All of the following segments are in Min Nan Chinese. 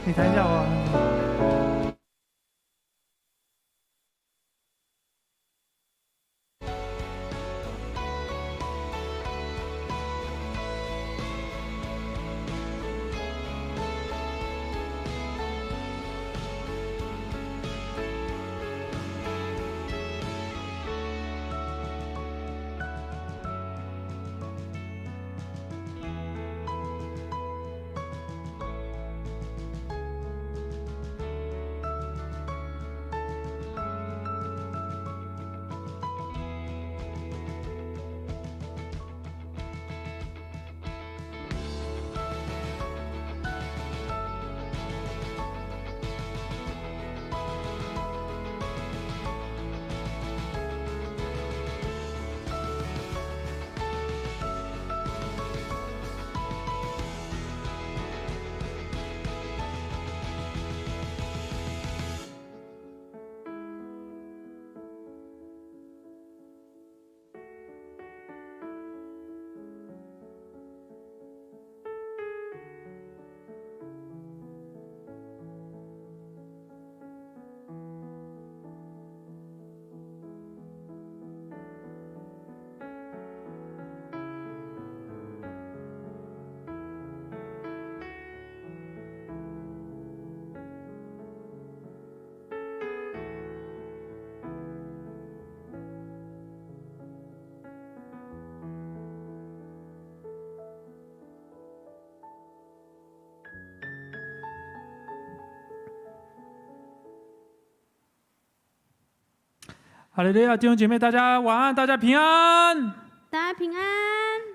你彈一下我。哈利路亞，弟兄姐妹，大家晚安，大家平安，大家平安。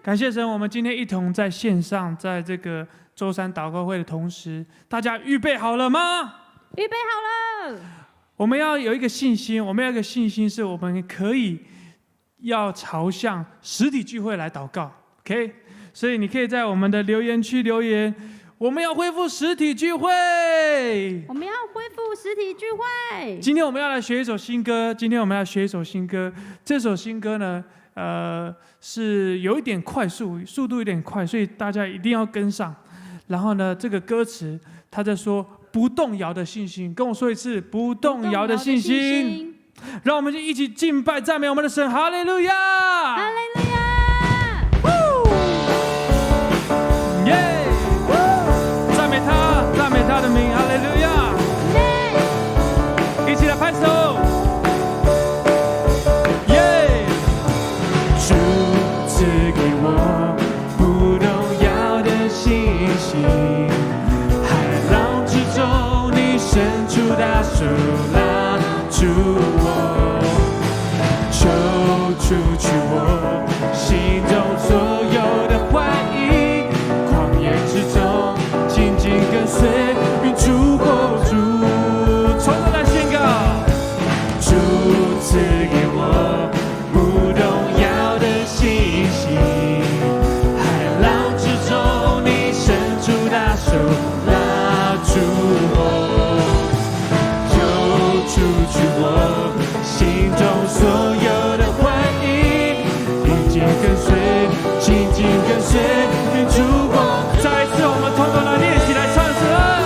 感謝神，我們今天一同在線上，在這個週三禱告會的同時，大家預備好了嗎？預備好了。我們要有一個信心，我們要有一個信心，是我們可以要朝向實體聚會來禱告。OK，所以你可以在我們的留言區留言，我們要恢復實體聚會。我們要恢復實體聚會。今天我們要來學一首新歌。今天我們要學一首新歌。這首新歌呢，是有一點快速，速度有點快，所以大家一定要跟上。然後呢，這個歌詞他在說不動搖的信心，跟我說一次不動搖的信心。讓我們就一起敬拜讚美我們的神，哈利路亞！哈利路亞！耶！讚美他，讚美他的名，哈利路亞！一起來拍手！耶！主賜給我不動搖的信心，海浪之中你伸出大手拉住我，求除去我心中所有的懷疑，曠野之中緊緊跟隨，雲柱火柱，從頭來宣告。主賜給我不動搖的信心，海浪之中你伸出大手拉住我，求除去我心中所有的懷疑，緊緊跟隨，緊緊跟隨，雲柱火。再一次，我們同同來練習來唱一次。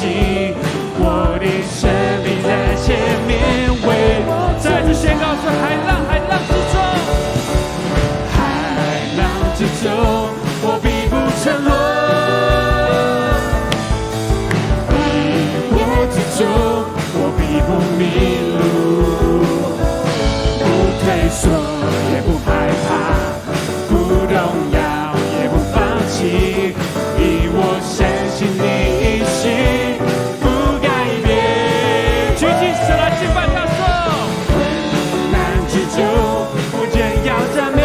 進。我的神必在前面為我。再次宣告說：海浪，海浪之中，海浪之中，我必不沉淪。迷惑之中，我必不迷路。不退縮，也不害怕，不動搖，也不放棄，因我深信你應許不改變。舉起手來敬拜他說：困難之中，我仍要讚美；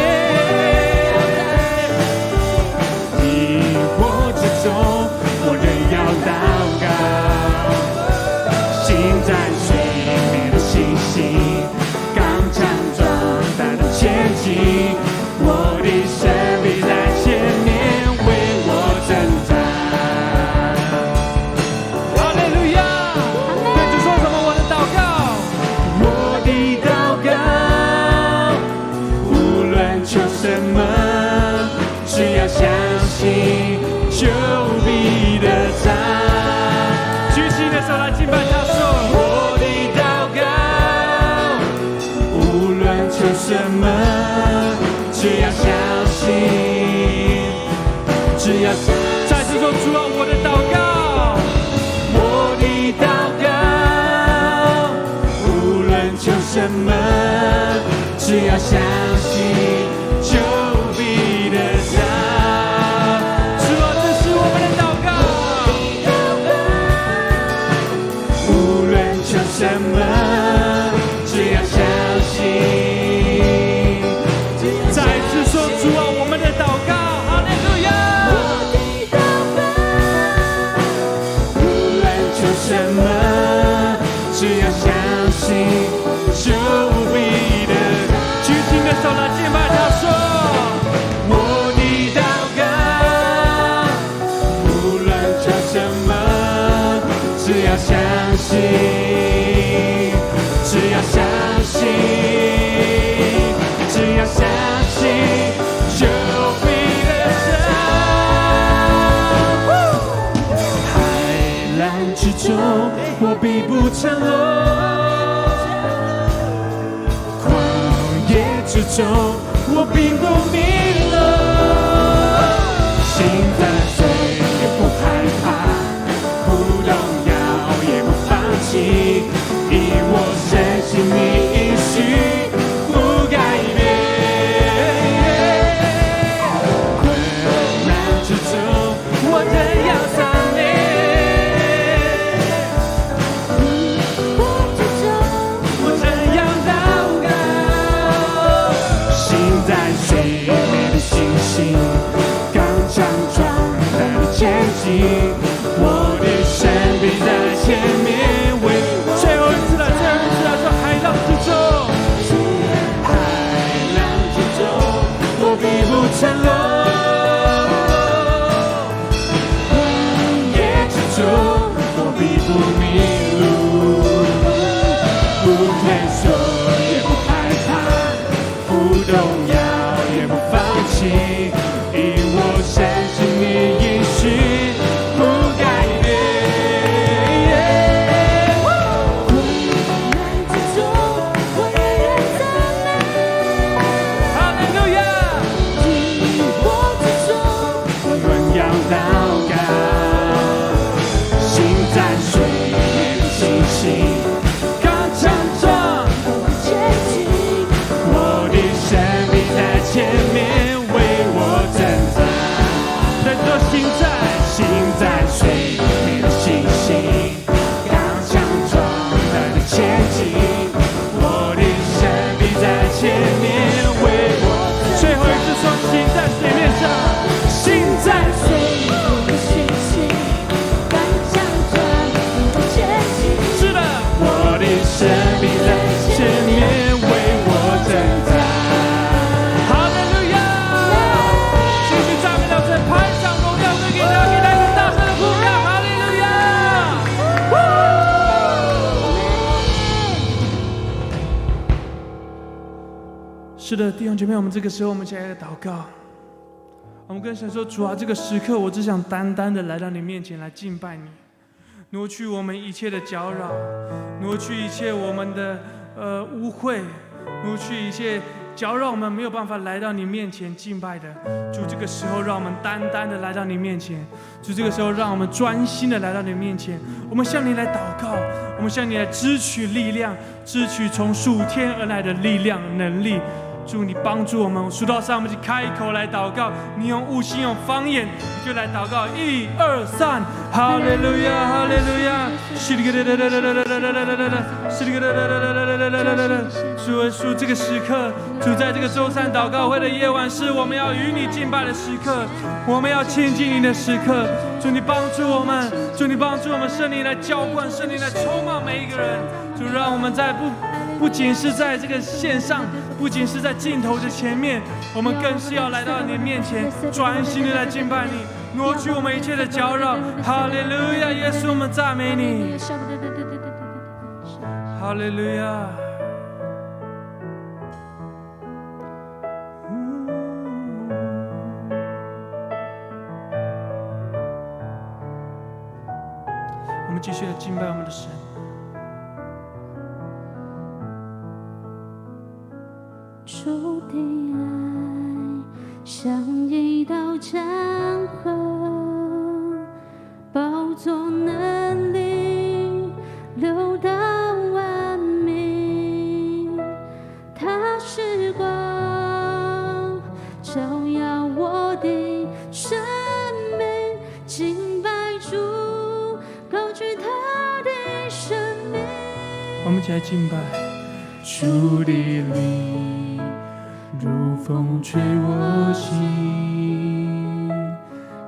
疑惑之中，我仍要禱告。行在水面的信心，剛強壯膽的前進。我的神必在前面為我征戰。哈利路亞！對主說什麼？我的禱告，我的禱告，無論求什麼，只要相信，就必得著。舉起你的手來敬拜他，說：我的禱告，無論求什麼，只要相信，只要再次說主啊，我的禱告，我的禱告，無論求什麼，只要相信，就必得著。主啊，這是我們的禱告。無論求什麼，只要相信。再次說主啊，我們的禱告，哈利路亞。無論求什麼，只要相信，就必得。舉起你的手來敬拜他，說：我的禱告，無論求什麼，只要相信，只要相信，只要相信，就必得著。海浪之中，我必不沉淪；曠野之中，我並不迷路。行在水也不害怕，不動搖也不放棄，因我深信你應許不改變。困難之中，我仍要讚美。迷惑之中，我仍要禱告。行在水面的信心，剛強壯膽的前進。我的神必在前面為。最後一次了，最後一次了，說海浪之中，海浪之中，我必不沉淪。曠野之中，我必不迷路。不退縮，也不害怕，不動搖，也不放棄，因我深信你應許不改變。困難之中，我仍然讚美。哈利路亞！疑惑之中，我仍要禱告，行在水面的信心，剛強壯。前進。我的神必在前面為我征戰。在這行在水面的信心，剛強壯膽的前進。我的神必在前面為我。最後一次說，行在水面上，行在水面的信心，剛強壯膽的前進。是的，我的神必在前面為我征戰。哈利路亞！繼續讚美到這，拍掌榮耀歸給他，給他一個大聲的呼叫，哈利路亞！是的，弟兄姐妹，我們這個時候，我們一起來禱告。我們跟神說：主啊，這個時刻，我只想單單的來到你面前來敬拜你。挪去我們一切的攪擾，挪去一切我們的污穢，挪去一切攪擾我們沒有辦法來到你面前敬拜的。主，這個時候讓我們單單的來到你面前。主，這個時候讓我們專心的來到你面前。我們向你來禱告，我們向你來支取力量，支取從屬天而來的力量能力。主，你幫助我們。數到三，我們就開口來禱告。你用悟性，用方言，就來禱告。一二三，哈利路亞，哈利路亞。主耶穌，這個時刻，主在這個週三禱告會的夜晚，是我們要與你敬拜的時刻，我們要親近你的時刻。主，你幫助我們，主，你幫助我們，聖靈來澆灌，聖靈來充滿每一個人。主，讓我們在不僅是在這個線上，不僅是在鏡頭的前面，我們更是要來到你面前，專心的來敬拜你，挪去我們一切的攪擾。哈利路亞，耶穌，我們讚美你。哈利路亞。我們繼續來敬拜我們的神。主的愛像一道江河，寶座能力流到萬民，它是光，照耀我的生命。敬拜主，高舉他的生命。我們一起來敬拜主的靈，如風吹我心，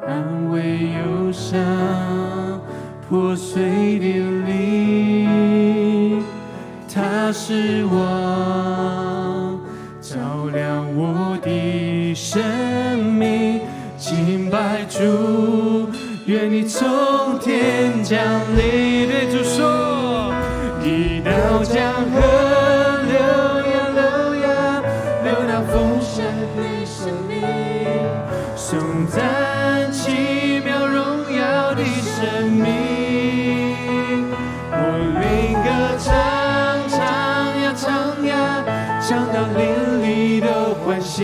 安慰憂傷破碎的靈。他是光，照亮我的生命。敬拜主，願你從天降臨。對主說，一道江河流呀流呀，流到豐盛的生命，頌讚奇妙榮耀的生命。我靈歌唱，唱呀唱呀，唱到靈裡都歡喜。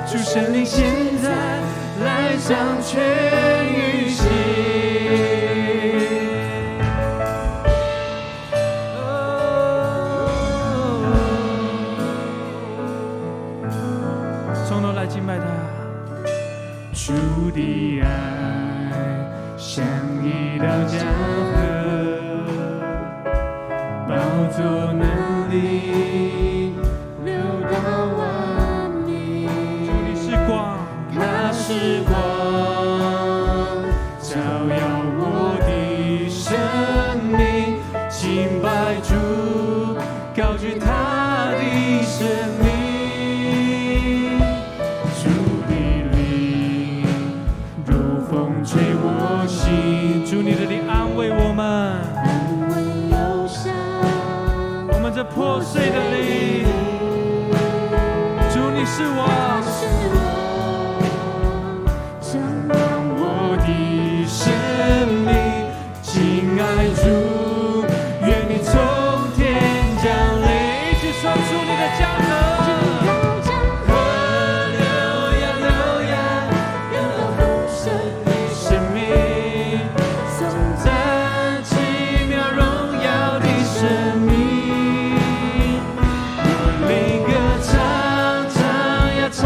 主聖靈現在來掌權運行。哦，從頭來敬拜他。主的愛像一道江河，寶座能力流到萬民。主你是光，他是光，照耀我的生命。敬拜主，高舉他的生命。主的靈如風吹我心，主你的靈安慰我們，安慰憂傷，我們這破碎的靈。主你是我，是我，照亮我的生命。親愛主，願你從天降臨。一起說出你的江河。這道江河流呀流呀，流到豐盛的生命，頌讚奇妙榮耀的生命。我靈歌唱，唱呀唱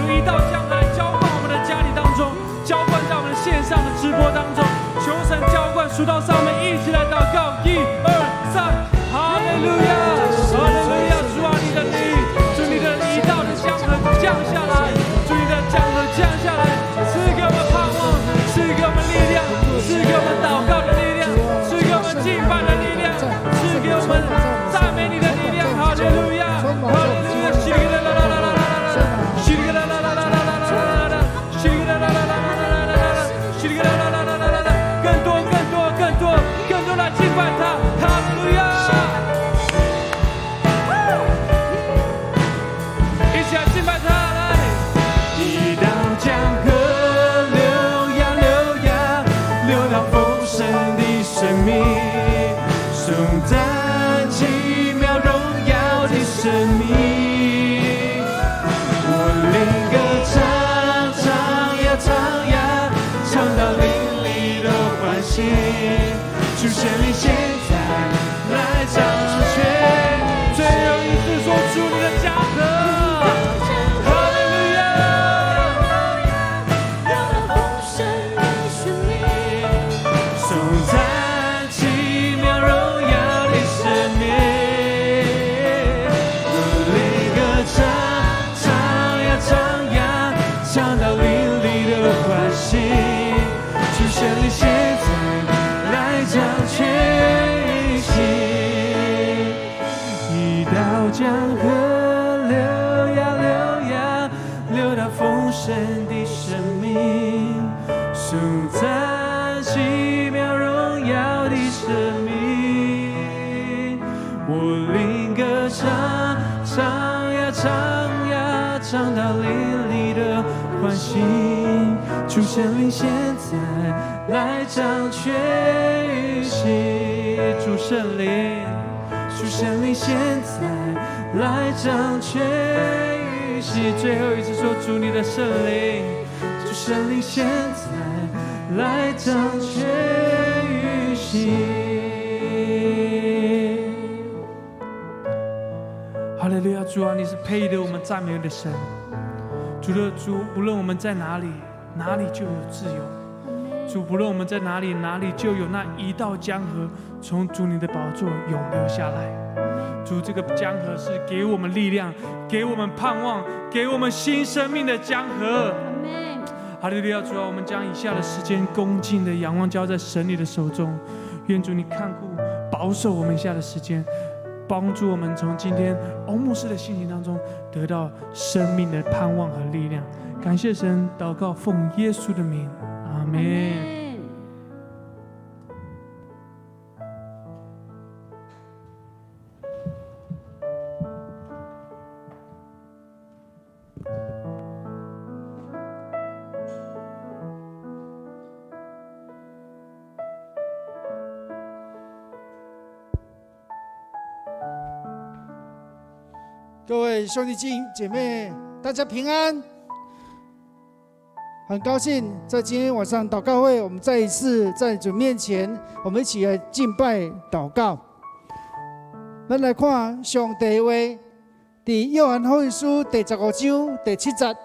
一道江河來澆灌我們的家裡當中，澆灌在我們線上的直播當中。求神澆灌，數到三，我們一起來禱告，一二三，哈利路亞，哈利路亞，主啊，你的靈，主你的一道的江河降下來，主你的江河降下來，賜給我們盼望，賜給我們力量，賜給我們禱告的力量，賜給我們敬拜的力量，賜給我們讚美你的力量，哈利路亞，哈利路亞，西里啦啦啦啦啦啦啦，西里啦啦啦啦啦啦啦啦啦，西里啦啦啦啦啦啦啦啦，西里啦啦啦啦啦啦啦，更多更多更多更多來敬拜他，哈利路亞，一起來敬拜他，來，一道江河流呀流呀，流到豐盛的生命，頌讚奇妙榮耀的生命。我靈歌唱唱呀唱呀，唱到靈裡都歡喜。主聖靈現在來掌權，最後一次說出你的江河，哈利路亞。流到豐盛的生命，頌讚奇妙榮耀的生命，我靈歌唱唱呀唱呀，唱到靈裡都歡喜。主聖靈現在來掌權，一道江河流呀流呀，流到豐盛的生命，頌讚奇妙榮耀的生命。我靈歌唱唱呀唱呀，唱到靈裡的歡喜。主聖靈現在來掌權，主聖靈，主聖靈現在來掌權。最後一次說主你的聖靈，主聖靈現在來掌權。哈利路亞，主啊，你是配得我們讚美的神。主的主，無論我們在哪裡，哪裡就有自由。主，不論我們在哪裡，哪裡就有那一道江河從主你的寶座湧流下來。主，這個江河是給我們力量、給我們盼望、給我們新生命的江河。哈利路亞，主啊，我們將以下的時間恭敬的仰望交在神你的手中，願主你看顧保守我們以下的時間，幫助我們從今天歐牧師的信息當中得到生命的盼望和力量。感謝神，禱告奉耶穌的名，阿門。各位兄弟姐妹，大家平安。很高興在今天晚上禱告會，我們再一次在主面前，我們一起來敬拜禱告。咱來看上帝話，佇約翰福音書第15章第7節：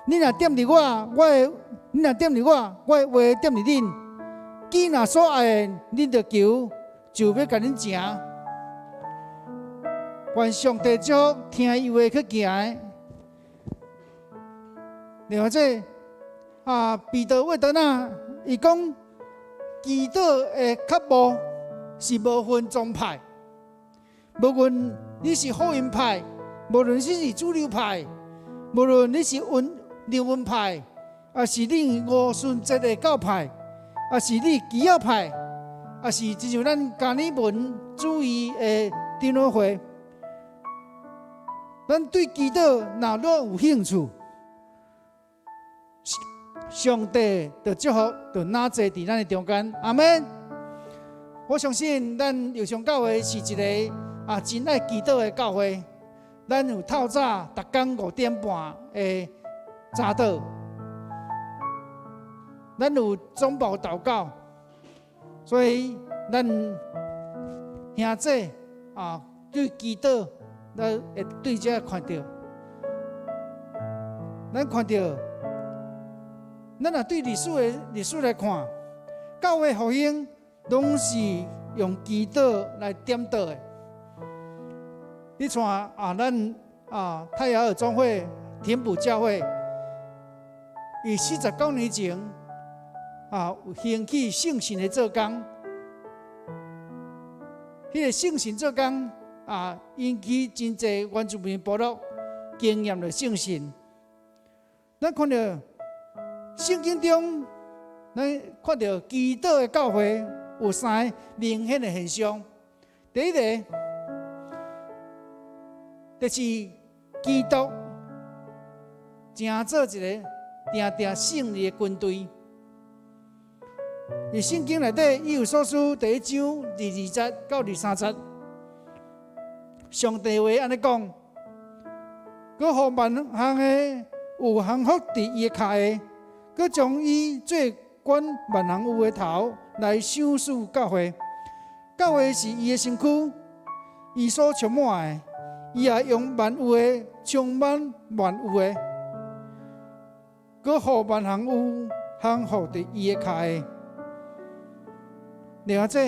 你若踮佇我，我的你若踮佇我，我的話踮佇恁。既若所愛的，恁著求，就欲共恁成。願上帝祝福聽伊話去行的。另外這啊，彼得魏德納，伊講祈禱的腳步是無分宗派，無論你是福音派，無論你是主流派，無論你是溫靈恩派，抑是你五旬節的教派，抑是你基要派，抑是親像咱加爾文主義的長老會。咱對祈禱若攏有興趣，上帝就祝福就若坐佇咱的中間，阿們。我相信咱右上教會是一个啊真愛祈禱的教會。咱有透早逐工5點半的早禱，咱有總部禱告，所以咱兄姊啊對祈禱，咱會對這看著。咱看著，咱若對歷史的歷史來看，教會復興攏是用祈禱來點導的。你像啊，咱啊泰雅爾總會田埔教會，伊49年前啊，有興起聖神的做工，彼個聖神做工啊，引起真濟原住民部落經驗著聖神。咱看著聖經中，咱看著祈禱的教會有三个明顯的現象。第一个，就是基督成做一个定定勝利的軍隊。佇聖經內底，以弗所書第一章22節到23節，上帝話按呢講：閣予萬項的有降服佇伊的跤下，閣將伊做管萬項有的頭來賞賜教會。教會是伊的身軀，伊所充滿的，伊也用萬有的充滿萬有的，閣予萬項有降服佇伊的跤下。另外，這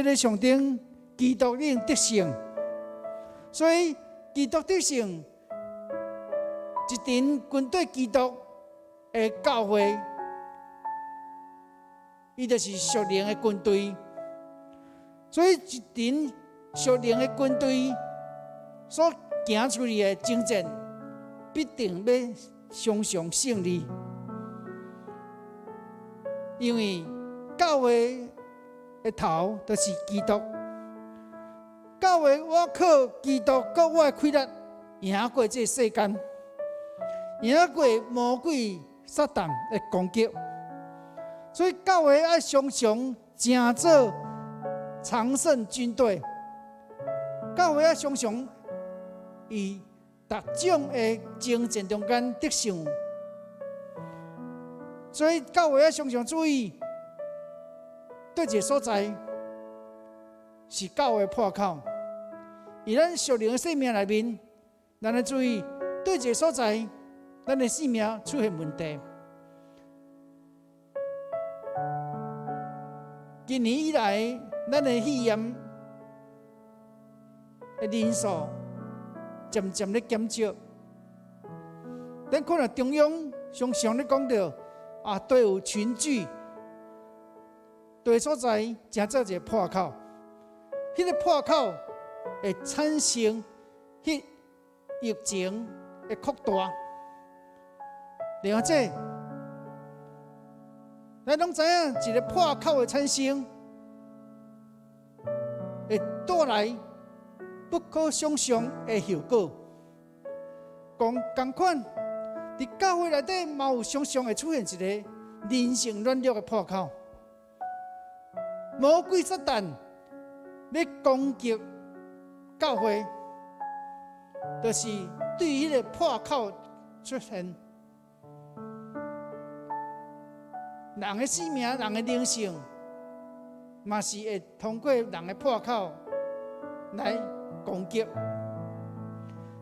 個象徵基督已經得勝，所以基督得勝，一群跟隨基督的教會，伊就是屬靈的軍隊。所以一群屬靈的軍隊所行出去的征戰，必定欲常常勝利，因為教會的頭就是基督，教會我靠基督，閣我的氣力贏過這个世間，贏過魔鬼撒旦的攻擊。所以教會愛常常成做常勝軍隊，教會愛常常佇逐種的征戰中間得勝。所以教會愛常常注意，佗一个所在是教會破口。佇咱屬靈的生命內面，咱愛注意佗一个所在，咱的生命出現問題。今年以來，咱的肺炎的人數漸漸咧減少。咱看著中央常常咧講著啊，佗有群聚，佗个所在成做一个破口，彼個破口會產生彼疫情的擴大。另外，這咱攏知影，一個破口的產生，會帶來不可想象的後果。講仝款，佇教會內底嘛有常常會出現一个人性軟弱的破口。魔鬼撒旦欲攻擊教會，就是對彼个破口出現。人的生命、人的靈性，嘛是會通過人的破口來攻擊。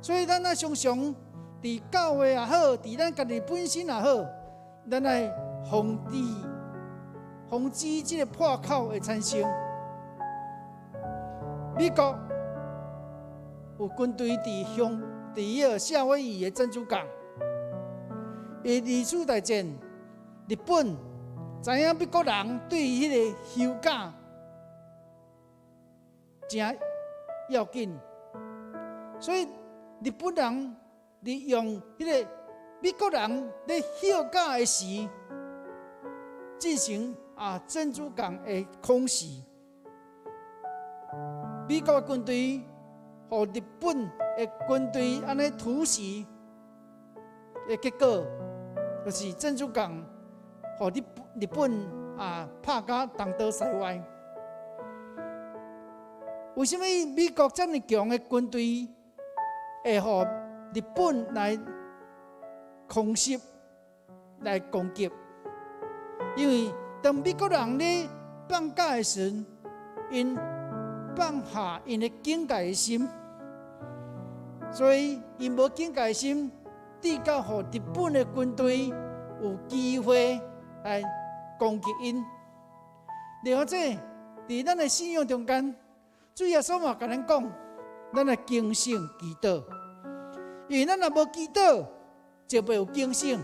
所以咱愛常常佇教會也好，佇咱家己本身也好，咱愛防止、防止這個破口的產生。美國有軍隊佇鄉佇彼个夏威夷的珍珠港，佇二次大戰，日本知影美國人對彼个休假誠要緊，所以日本人利用彼个美國人咧休假的時，進行啊珍珠港的空襲。美國的軍隊予日本的軍隊按呢突襲的結果，就是珍珠港予日本啊拍甲東倒西歪。為啥物美國這麼強的軍隊會予日本來空襲、來攻擊？因為當美國人咧放假的時陣，𪜶放下𪜶的警戒的心，所以𪜶無警戒心，直到予日本的軍隊有機會來攻擊𪜶。另外，這佇咱的信仰中間，主耶穌嘛共咱講，咱愛警醒祈禱，因為咱若無祈禱，就袂有警醒。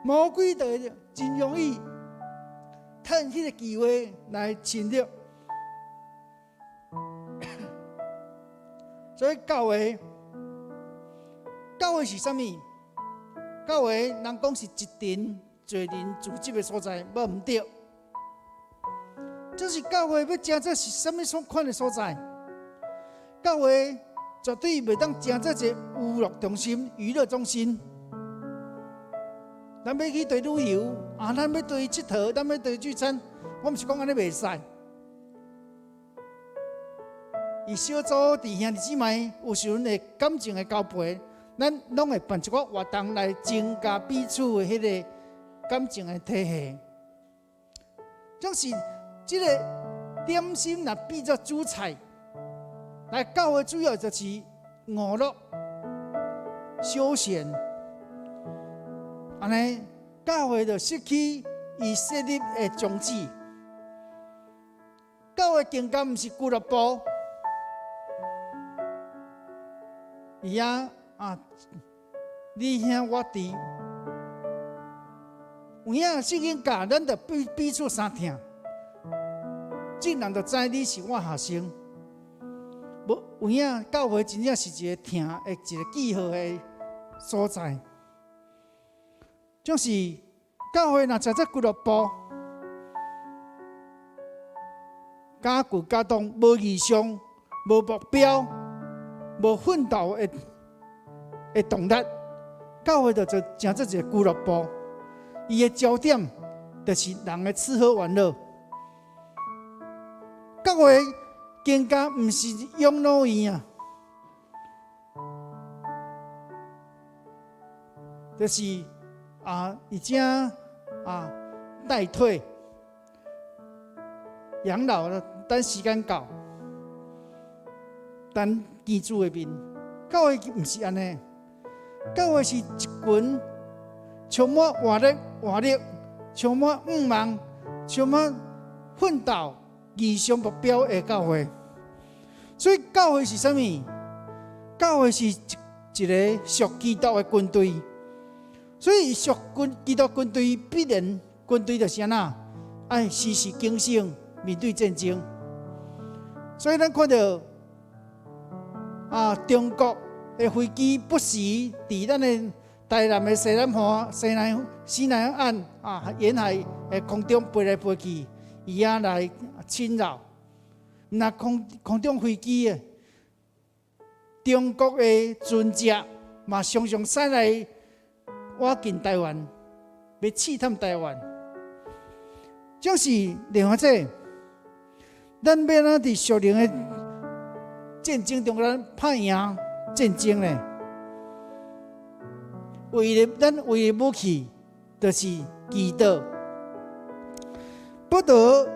魔鬼就會真容易趁彼個機會來侵略。所以教會，教會是啥物？教會人講是一群濟人聚集的所在，無毋對。這是教會欲成做是啥物所款的所在？教會絕對袂當成做一個娛樂中心、娛樂中心。咱欲去佗旅遊啊，咱欲佗𨑨迌，咱欲佗聚餐，我毋是講按呢袂使。伊小組弟兄姊妹有時陣會感情的交陪，咱攏會辦一寡活動來增加彼此的彼个感情的體系。總是這个點心若變做主菜，來教會主要就是娛樂、休閒。按呢，教會就失去伊設立的宗旨。教會更加毋是俱樂部，伊啊啊，你兄我弟，有影聖經教咱著彼彼此相疼，眾人就知你是我學生。無有影教會真正是一个疼的一个記號的所在。就是教會若成做俱樂部，加舊加動，無異象，無目標，無奮鬥的的動力，教會就就成做一個俱樂部。伊的焦點就是人的吃喝玩樂。教會更加毋是養老院啊，就是啊，而且啊，代退養老等時間到，等見主的面。教會毋是按呢，教會是一群充滿活力、活力，充滿向望、充滿奮鬥、理想目標的教會。所以教會是啥物？教會是一一个屬基督的軍隊。所以屬軍基督軍隊必然軍隊就是按怎，愛時時警醒，面對戰爭。所以咱看著啊，中國的飛機不時佇咱的台南的西南岸、西南西南岸啊沿海的空中飛來飛去，伊仔來侵擾。毋若空空中飛機的，中國的船隻嘛常常駛來倚近台灣，欲試探台灣。總是另外這，咱欲按怎佇屬靈的戰爭中間拍贏戰爭呢？唯一的咱唯一的武器，就是祈禱。保羅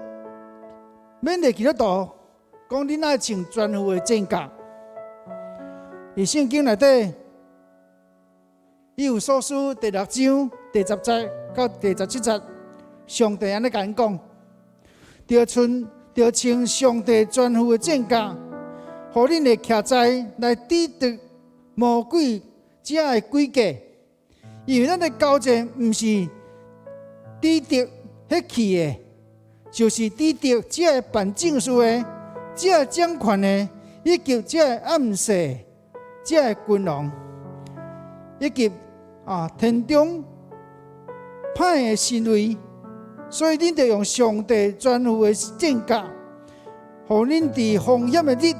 勉勵基督徒講：恁愛穿全副的戰甲。佇聖經內底，以弗所書第六章第十節到第十七節，上帝按呢共𪜶講：著穿著穿上帝全副的戰甲，予恁會徛在來抵擋魔鬼遮的詭計。因為咱的交戰毋是抵擋血氣的，就是抵擋這个辦政事的、這个掌權的，以及這个暗世、這个君王，以及啊天中歹的神位。所以恁著用上帝全副的戰甲，予恁佇風險的日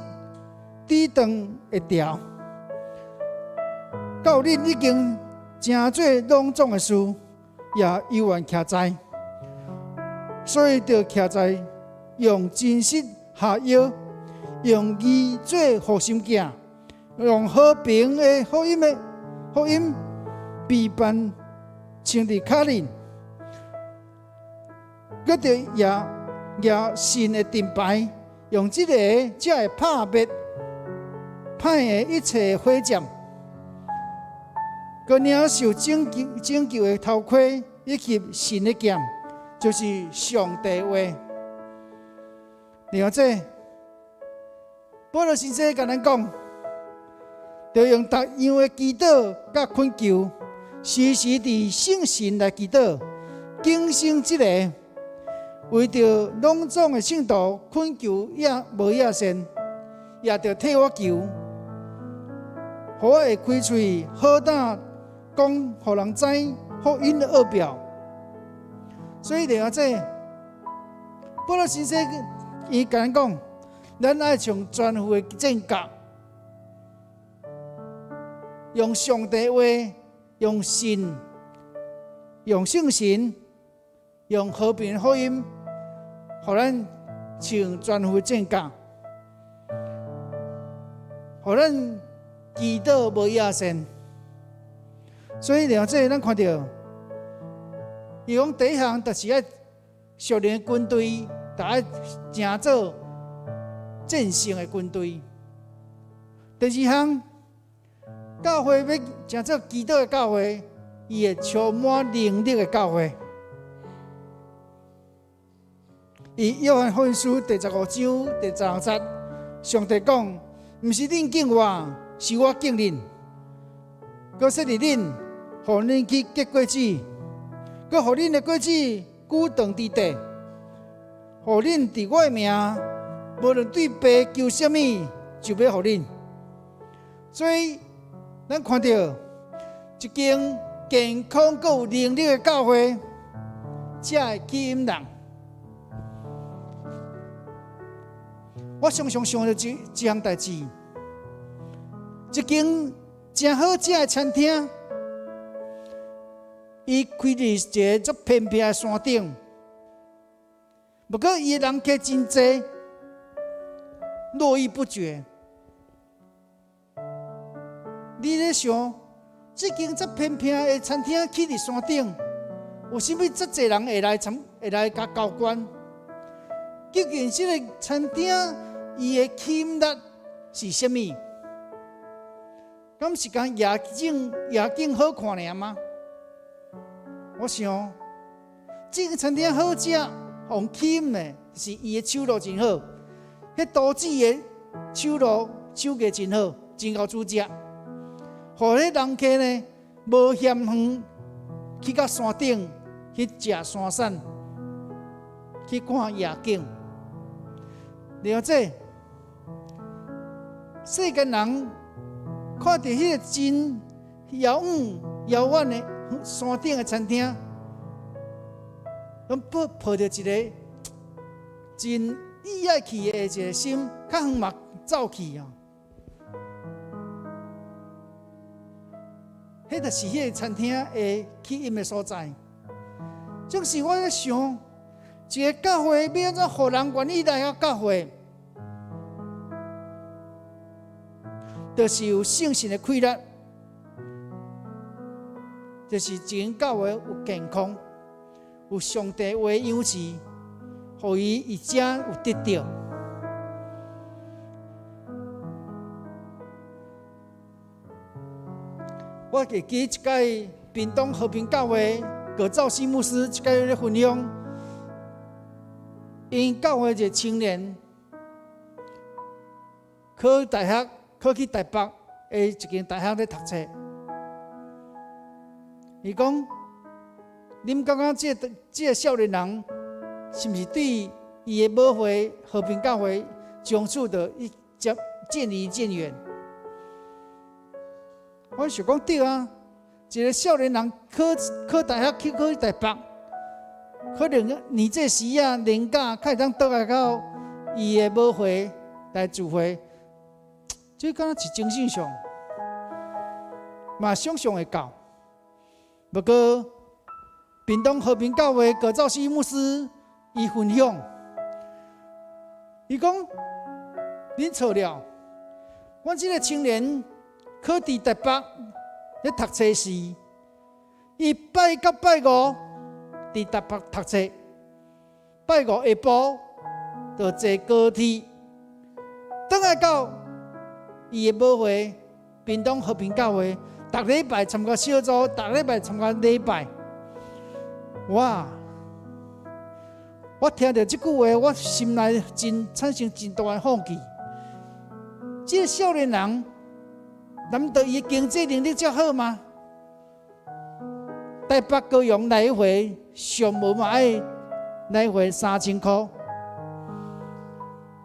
抵擋會牢。到恁已經成做攏總的事，也猶原徛在。所以著徛在用真實下腰，用義做護心鏡，用和平的福音的福音臂膀穿佇跤裡，閣著攑攑神的盾牌，用這个才會拍滅歹的一切火箭。閣領受拯救拯救的頭盔，以及神的劍，就是上帝話。另外，保羅先生共咱講，著用逐樣的祈禱佮懇求，時時佇聖神來祈禱，警醒這个，為著攏總的聖徒懇求也無厭倦，也著替我求，予我會開喙好膽講，予人知福音的奧秘。所以另外這保羅先生伊共咱講，咱愛穿全副的戰甲，用上帝話，用信，用聖神，用和平福音，予咱穿全副戰甲，予咱祈禱無厭倦。所以另外這咱看著，伊講第一項就是愛屬靈的軍隊，著愛成做戰勝的軍隊。第二項，教會欲成做祈禱的教會，伊會充滿能力的教會。佇約翰福音書第15章第16節，上帝講：毋是恁揀我，是我揀恁。閣設立恁，予恁去結果子，閣予恁的果子久長佇地，予恁佇我的名，無論對父求啥物，就欲予恁。所以，咱看著一間健康閣有能力的教會，才會吸引人。我常常想著一一項代誌，一間誠好食的餐廳，伊開佇一個足偏僻的山頂，毋過伊的人客真濟，絡繹不絕。你咧想，這間遮偏僻的餐廳起佇山頂，有啥物遮濟人會來參，會來共交關？究竟這个餐廳伊的吸引力是啥物？敢是講夜景夜景好看爾嗎？我想，這个餐廳好食，予吸引的是伊的手路真好，彼廚子的手路手藝真好，真𠢕煮食，予彼人客呢無嫌遠，去到山頂去食山產，去看夜景。了解，世間人看著彼个真遙遠遙遠的山頂的餐廳，攏抱抱著一个真意愛去的一个心，較遠嘛走去啊。彼就是彼个餐廳的吸引的所在。總是我咧想，一个教會欲按怎予人願意來遐教會，就是有聖神的氣力，就是一間教會有健康，有上帝話養飼，予伊佇遮有得著。我會記一擺屏東和平教會葛兆熙牧師一擺咧分享，𪜶教會一个青年考大學，考去台北的一間大學咧讀冊。伊講，恁感覺這个這个少年人是毋是對伊的母會和平教會從此就一漸漸離漸遠？我想講對啊，一个少年人考考大學去考台北，可能年這時啊年假較會當倒來到伊的母會來聚會，這敢若是真正常，嘛想像會到。不過，屏東和平教會葛兆熙牧師伊分享，伊講恁錯了，阮這个青年考佇台北咧讀冊時，伊拜一佮拜五佇台北讀冊，拜五下晡就坐高鐵，轉來到伊的母會屏東和平教會，逐禮拜參加小組，逐禮拜參加禮拜。哇！我聽著這句話，我心內真產生真大的好奇。這個少年人，難道伊經濟能力遮好嗎？台北高雄來回上無嘛愛來回3000箍，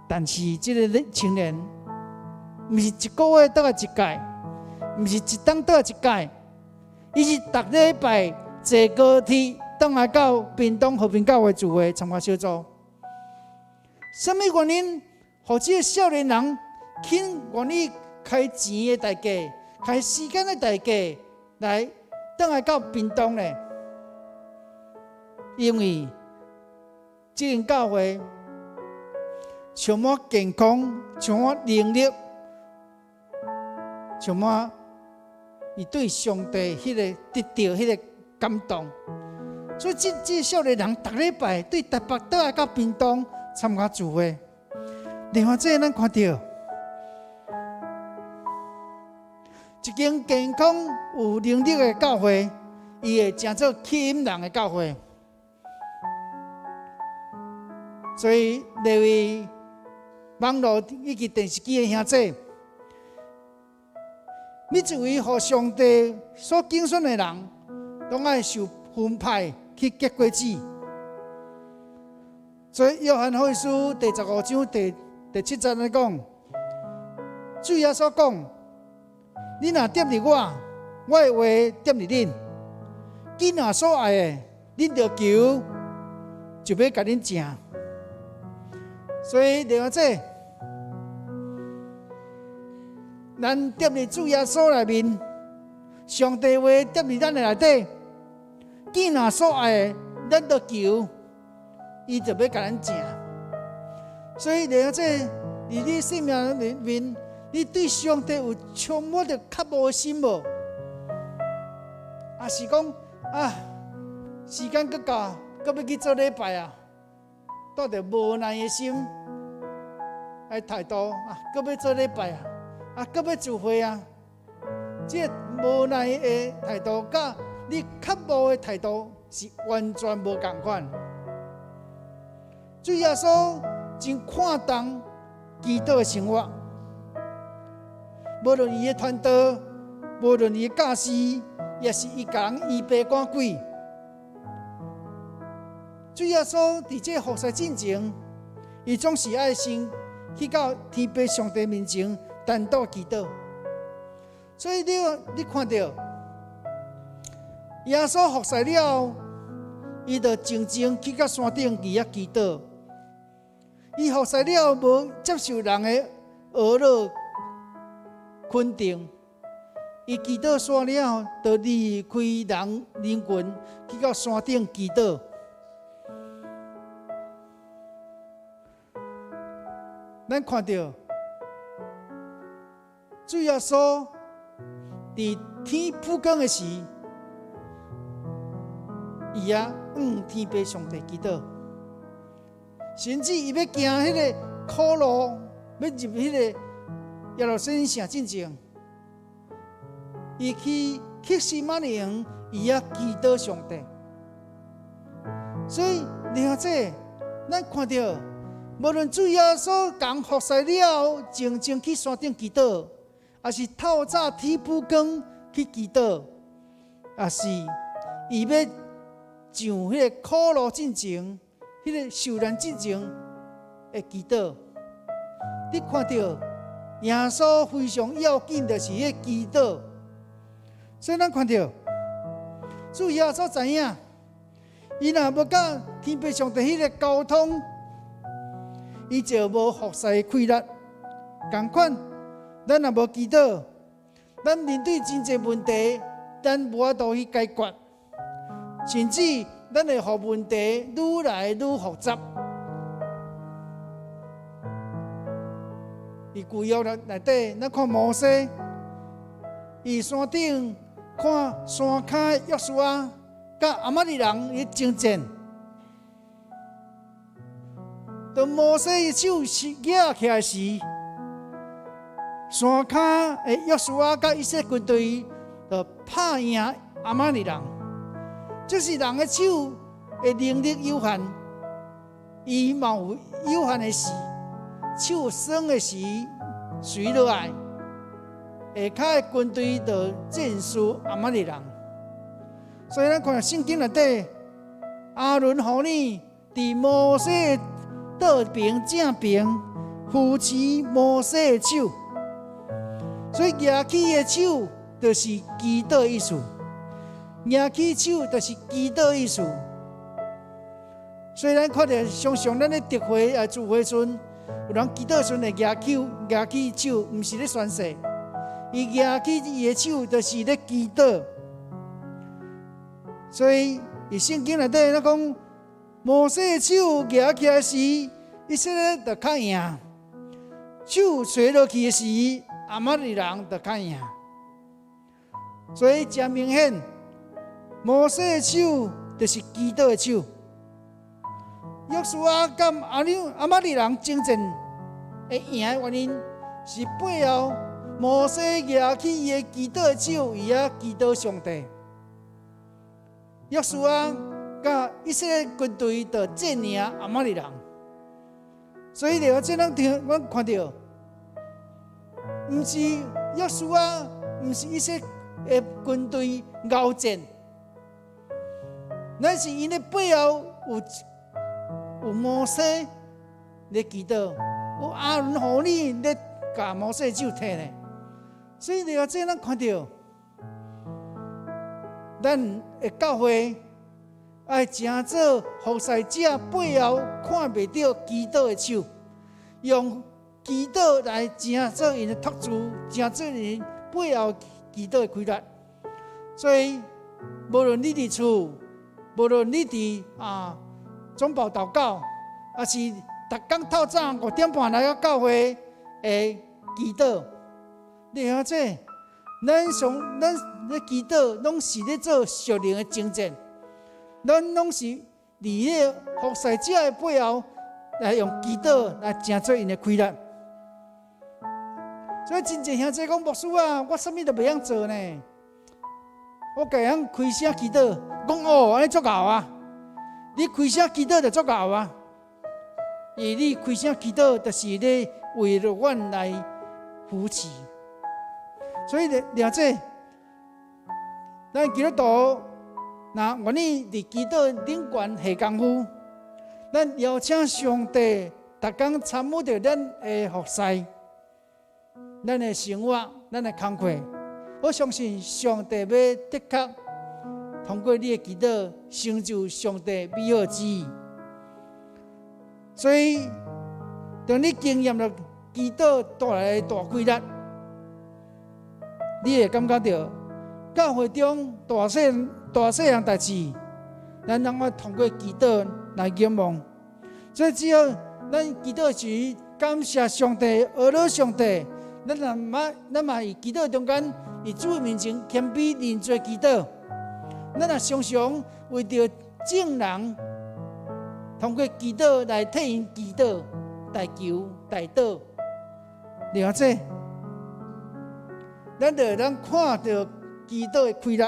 但是這个青年，毋是一個月轉來一擺，毋是一冬轉來一擺，伊是逐禮拜坐高鐵轉來到屏東和平教會聚會參加小組。啥物原因，予這个少年人肯願意開錢的代價、開時間的代價來轉來到屏東呢？因為這間教會充滿健康、充滿能力、充滿伊對上帝彼个得著彼个感動，所以這少年人逐禮拜對台北轉來到屏東參加聚會。另外，這咱看著一間健康有能力的教會，伊會成做吸引人的教會。所以，列位網路以及電視機的兄弟，每一位予上帝所揀選的人，攏愛受分派去結果子。所以，約翰福音書第15章第7節來講，主耶穌講：恁若踮佇我，我的話踮佇恁。恁若所愛的，恁著求，就欲共恁成。所以，另外這，咱踮佇主耶穌內面，上帝話踮佇咱的內底，見若所愛的，咱著求，伊就欲共咱成。所以，另外這，佇你生命內面，你對上帝有充滿著渴慕的心無？抑是講啊，時間閣到，閣欲去做禮拜啊？帶著無奈的心來態度啊，閣欲做禮拜啊，啊，閣欲聚會啊，這个無奈的態度，佮你渴慕的態度是完全無仝款。主耶穌真看重祈禱的生活，無論伊的傳道，無論伊的教示，抑是伊共人醫病趕鬼。主耶穌佇這服侍進前，伊總是愛先去到天父上帝面前單獨祈禱。所以你看著耶穌服侍了後，伊就靜靜去到山頂佇遐祈禱。伊服侍了後，無接受人的呵咾肯定。伊祈禱煞了後，就離開人群，去到山頂祈禱。咱看著主耶穌佇天曝光的時，伊也向天父上帝祈禱，甚至伊欲行彼个苦路，欲入彼个耶路撒冷城進前，伊去客西馬尼園，伊也祈禱上帝。所以，你看這，咱看著。無論主耶穌共服侍了後，靜靜去山頂祈禱，抑是透早天曝光去祈禱，抑是伊欲上彼个苦路進前，彼个受難進前的祈禱，你看著耶穌非常要緊，就是彼个祈禱。所以咱看著主耶穌知影，伊若無佮天父上帝彼个溝通，伊就無服侍的氣力。仝款，咱若無祈禱，咱面對真濟問題，咱無法度去解決，甚至咱會予問題愈來愈複雜。佇舊約內底，咱看摩西，佇山頂看山跤約書亞，佮亞瑪力人佇爭戰。當摩西的手是舉起來時，山跤的約書亞佮以色列軍隊就拍贏亞瑪力人。這是人的手的能力有限，伊嘛有有限的時，手酸的時垂落來，下跤的軍隊就戰輸亞瑪力人。所以咱看聖經內底，亞倫和珥佇摩西倒爿正爿扶持摩西的手，所以舉起的手就是祈禱意思，舉起手就是祈禱意思。所以咱看著常常咱咧特會啊聚會時陣，有人祈禱時陣會舉手舉起手，毋是咧宣誓，伊舉起伊的手就是咧祈禱。所以，佇聖經內底，咱講摩西的手舉起來時，以色列就較贏；手垂落去的時，亞瑪力人就較贏。所以誠明顯，摩西的手就是祈禱的手。約書亞佮亞瑪力人爭戰會贏的原因，是背後摩西舉起伊的祈禱的手，伊仔祈禱上帝。約書亞佮以色列軍隊就戰贏亞瑪力人，所以著這咱聽，阮看著，毋是約書亞，毋是以色列的軍隊鰲戰，乃是𪜶的背後有摩西咧祈禱，有亞倫和珥咧共摩西手提咧，所以著這咱看著，咱的教會愛成做服侍者背後看袂著祈禱的手，用祈禱來成做𪜶的托住，成做𪜶背後祈禱的氣力。所以，無論你佇厝，無論你佇總部禱告，抑是逐工透早5點半來到教會的祈禱，你會曉這？咱上咱咧祈禱，攏是咧做屬靈的征戰，咱攏是佇咧服侍者的背後來用祈禱來成做𪜶的氣力。所以真濟兄弟講，牧師啊，我啥物都袂曉做呢，我家曉開聲祈禱，講哦，按呢足𠢕啊！你開聲祈禱就足𠢕啊！因為你開聲祈禱，就是咧為著阮來扶持。所以了解，咱基督徒若願意佇祈禱頂懸下功夫，咱邀請上帝逐工參與著咱的服侍、咱的生活、咱的工課。我相信上帝欲的確通過你的祈禱，成就上帝美好旨意。所以，當你經驗著祈禱帶來的大氣力，你會感覺著教會中大細大細項代誌，咱攏愛通過祈禱來仰望。所以，只要咱祈禱時感謝上帝、阿羅上帝，咱若嘛咱嘛佇祈禱中間，佇主面前謙卑認罪祈禱。咱若常常為著眾人通過祈禱來替𪜶祈禱、代求、代禱，了解？咱就會當看著祈禱的氣力。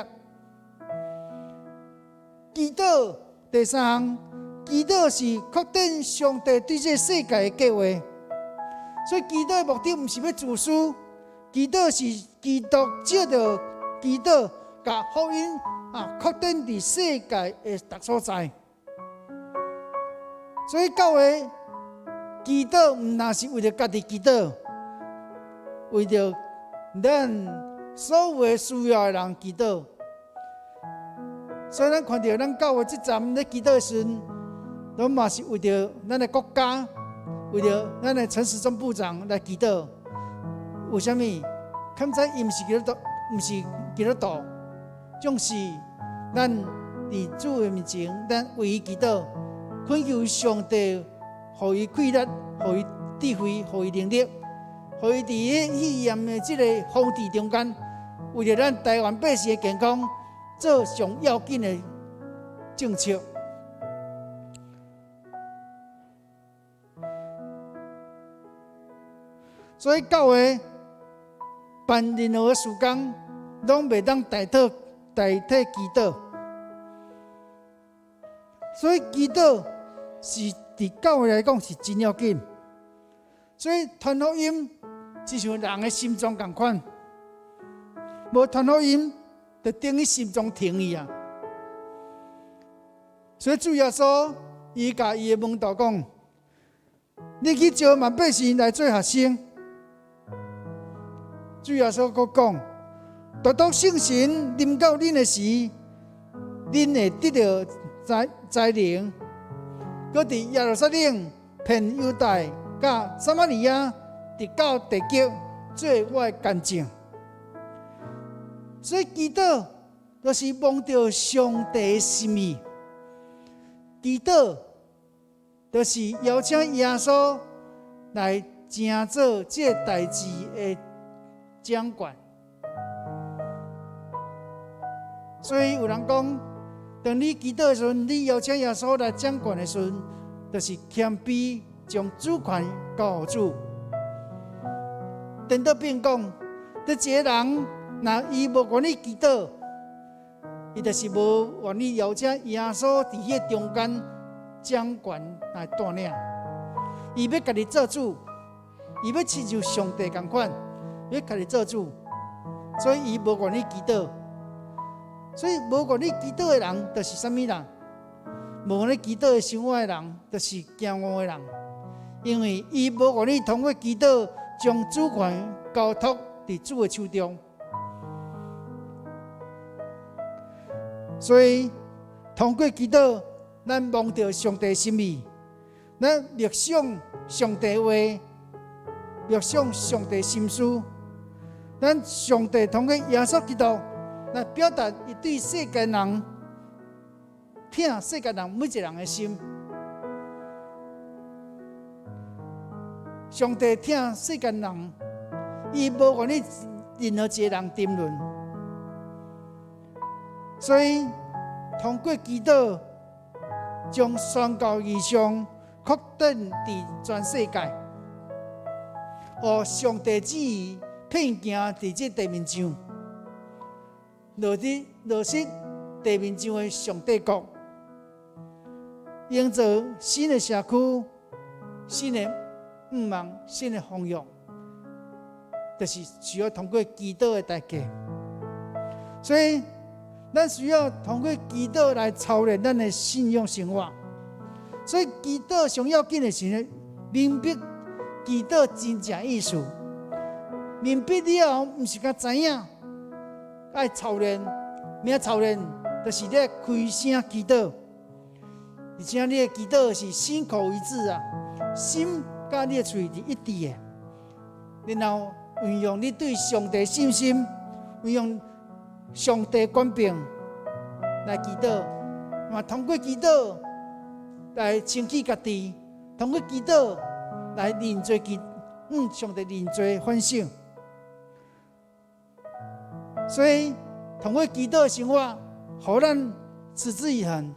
祈禱第三項，祈禱是擴展上帝對這個世界的計劃。所以祈禱的目的毋是欲自私，祈禱是基督藉著祈禱，共福音擴展佇世界的逐所在。所以教會祈禱毋但是為著家己祈禱，為著咱所有需要的人祈禱。所以咱看著咱教會這站咧祈禱的時陣，攏嘛是為著咱的國家，為著咱的陳時中部長來祈禱。為啥物？堪知伊毋是基督徒，毋是基督徒，總是咱佇主的面前，咱為伊祈禱，懇求上帝予伊氣力，予伊智慧，予伊能力，予伊佇彼肺炎的這個防治中間，為著咱台灣百姓的健康，做上要緊的政策。所以教會辦任何的事工，攏袂當代替祈禱。所以祈禱是佇教會來講是真要緊。所以傳福音親像人的心臟仝款，無傳福音就等於心臟停去啊。所以主耶穌伊共伊的門徒講：你去召萬百姓來做學生。主耶穌閣講：獨獨聖神臨到恁的時，恁會得著才能，閣佇耶路撒冷、遍猶太、佮撒瑪利亞，直到地極，做我的見證。所以祈禱就是摸著上帝的心意，祈禱就是邀請耶穌來成做這个代誌的掌權。所以有人講，當你祈禱的時陣，你邀請耶穌來掌權的時陣，就是謙卑將主權交予主。顛倒變講，當一个人若伊無願意祈禱，伊就是無願意邀請耶穌佇彼个中間掌權來帶領。伊欲家己做主，伊欲親像上帝仝款，欲家己做主，所以伊無願意祈禱。所以無願意祈禱的人，就是啥物人？無願意祈禱的生活的人，就是驕傲的人，因為伊無願意通過祈禱將主權交託佇主的手中。所以通過祈禱，咱摸著上帝心意，咱默想上帝話，默想上帝心思，咱上帝通過耶穌基督來表達伊對世間人、疼世間人每一個人的心。上帝疼世間人，伊無願意任何一個人沉淪。所以通過祈禱，將宣教異象擴展佇全世界，予上帝旨意遍行佇這地面上，落實地面上的上帝國，營造新的社區、新的願望、新的方向，就是需要通過祈禱的代價。所以，咱需要通過祈禱來操練咱的信仰生活。所以，祈禱上要緊的是明白祈禱真正意思。明白了後，毋是干知影，愛操練，咩操練？就是咧開聲祈禱，而且你的祈禱是心口一致啊，心佮你的喙是一致的。然後運用你對上帝信心，運用上帝權柄來祈禱，嘛通過祈禱來清潔家己，通過祈禱來認罪，向上帝認罪反省。所以通過祈禱生活，予咱持之以恆。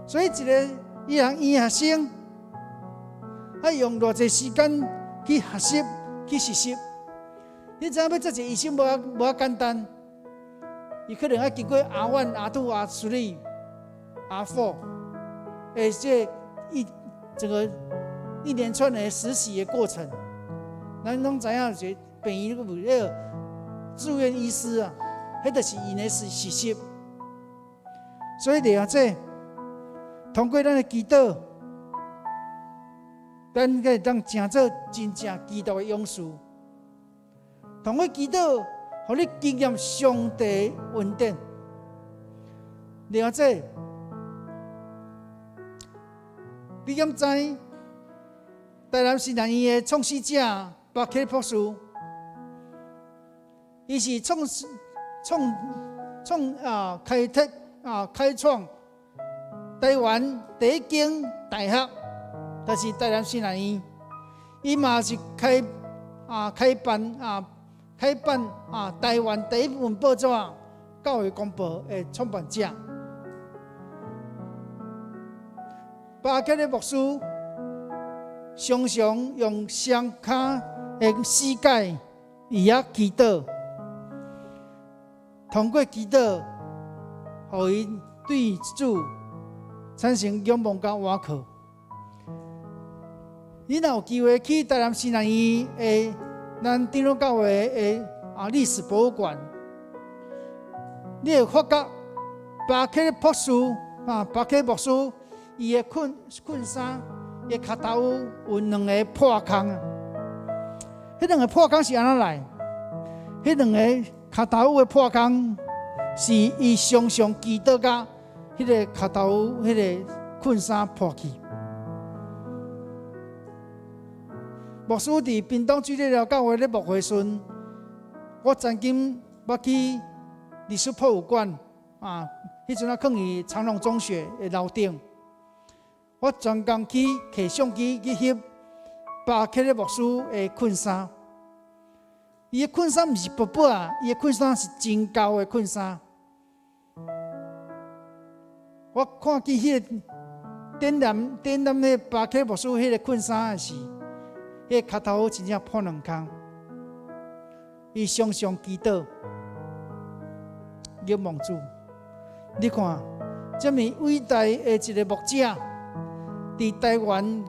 所以一个醫學院學生，愛用偌濟時間去學習、去實習。你知影欲做一個醫生無遐無遐簡單，伊可能愛經過 R1、R2、R3、R4，這一整個一連串的實習的過程。咱攏知影，就是病院有彼个住院醫師啊，彼就是𪜶的實習。所以了這，通過咱的祈禱，咱會當成做真正基督的勇士。通過祈禱，予你經驗上帝的恩典。了這，你敢知台南神學院的創始者巴克博士，伊是創創創啊開拓啊開創台灣第一間大學，就是台南神學院。伊嘛是開辦台灣第一份報紙《教會公報》的創辦者。巴克的牧師常常用雙跤的膝蓋佇遐祈禱。通過祈禱，予𪜶對主產生仰望佮倚靠。你若有機會去台南新南醫的咱長老教會的歷史博物館，你會發覺巴克博士啊，巴克牧師，伊的困衫，伊的跤頭有兩个破空啊。彼兩个破空是按怎來？彼兩个跤頭的破空是伊常常祈禱甲彼个跤頭彼个困衫破去。牧師佇屏東水泥寮教會咧牧會時，我曾經捌去歷史博物館啊，彼陣啊，囥佇長榮中學的樓頂，我專工去提相機去翕巴克的牧師的困衫。伊的困衫毋是薄薄啊，伊的困衫是真厚的困衫。我看見彼个展覽展覽彼个巴克牧師彼個困衫的時，彼个跤頭真正破兩空。伊常常祈禱，仰望主。你看，這麼偉大的一个牧者，佇台灣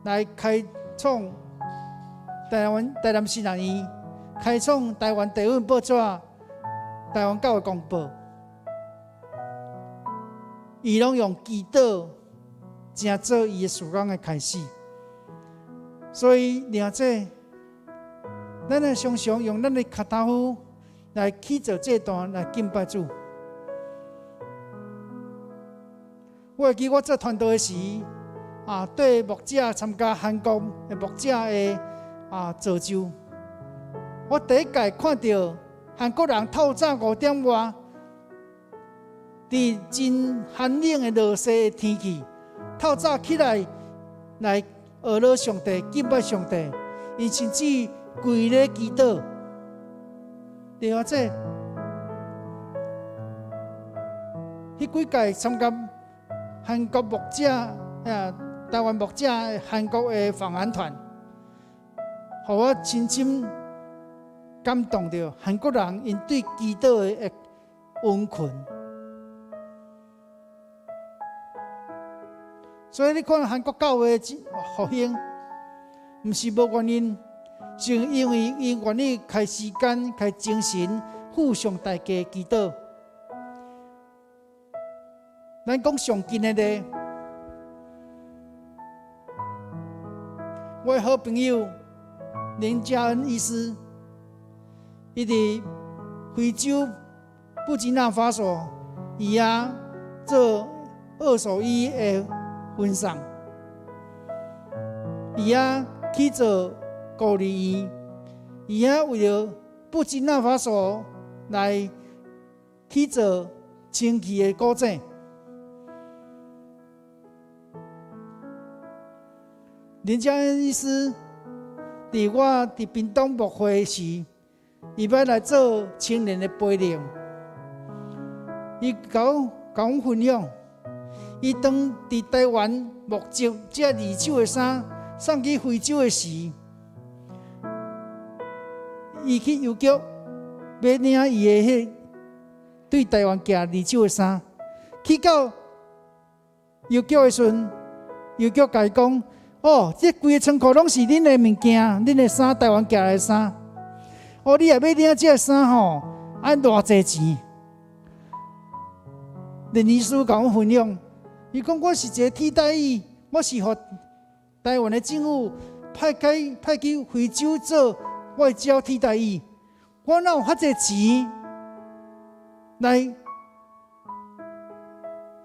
來開創台灣台南新南醫，開創台灣第一份報紙《台灣教會公報》，伊攏用祈禱，成做伊的事工的開始。所以，領這，咱愛常常用咱的跤頭來去做這段來敬拜主。我會記我做傳道的時，對牧者參加韓國的牧者的造就。我第一屆看著韓國人透早5點外，佇真寒冷的落雪的天氣，透早起來來學了上帝，敬拜上帝，𪜶甚至跪咧祈禱。對啊，這彼幾屆參加韓國牧者啊，台灣牧者韓國的訪韓團，予我深深感動著韓國人𪜶對祈禱的殷勤。所以你看韓國教會復興，毋是無原因，是因為𪜶願意開時間、開精神，付上代價祈禱。咱講上近的咧，我的好朋友林嘉恩醫師，伊佇非洲布吉納法索，伊遐做二手衣的分送，伊遐去做孤兒院，伊遐為著布吉納法索來去做清氣的古井。林嘉恩醫師佇我佇屏東牧會時，伊欲來做青年的培靈，伊共阮分享，伊當佇台灣募集這二手的衫送去非洲的時，伊去郵局欲領伊的彼對台灣寄二手的衫，去到郵局的時陣，郵局共伊講：哦，這規个倉庫攏是恁的物件，恁的衫，台灣寄來的衫。哦，你若欲領這个衫吼，愛偌濟錢？林醫師共阮分享，伊講我是一个替代役，我是予台灣的政府派去非洲做外交替代役，我哪有遐濟錢來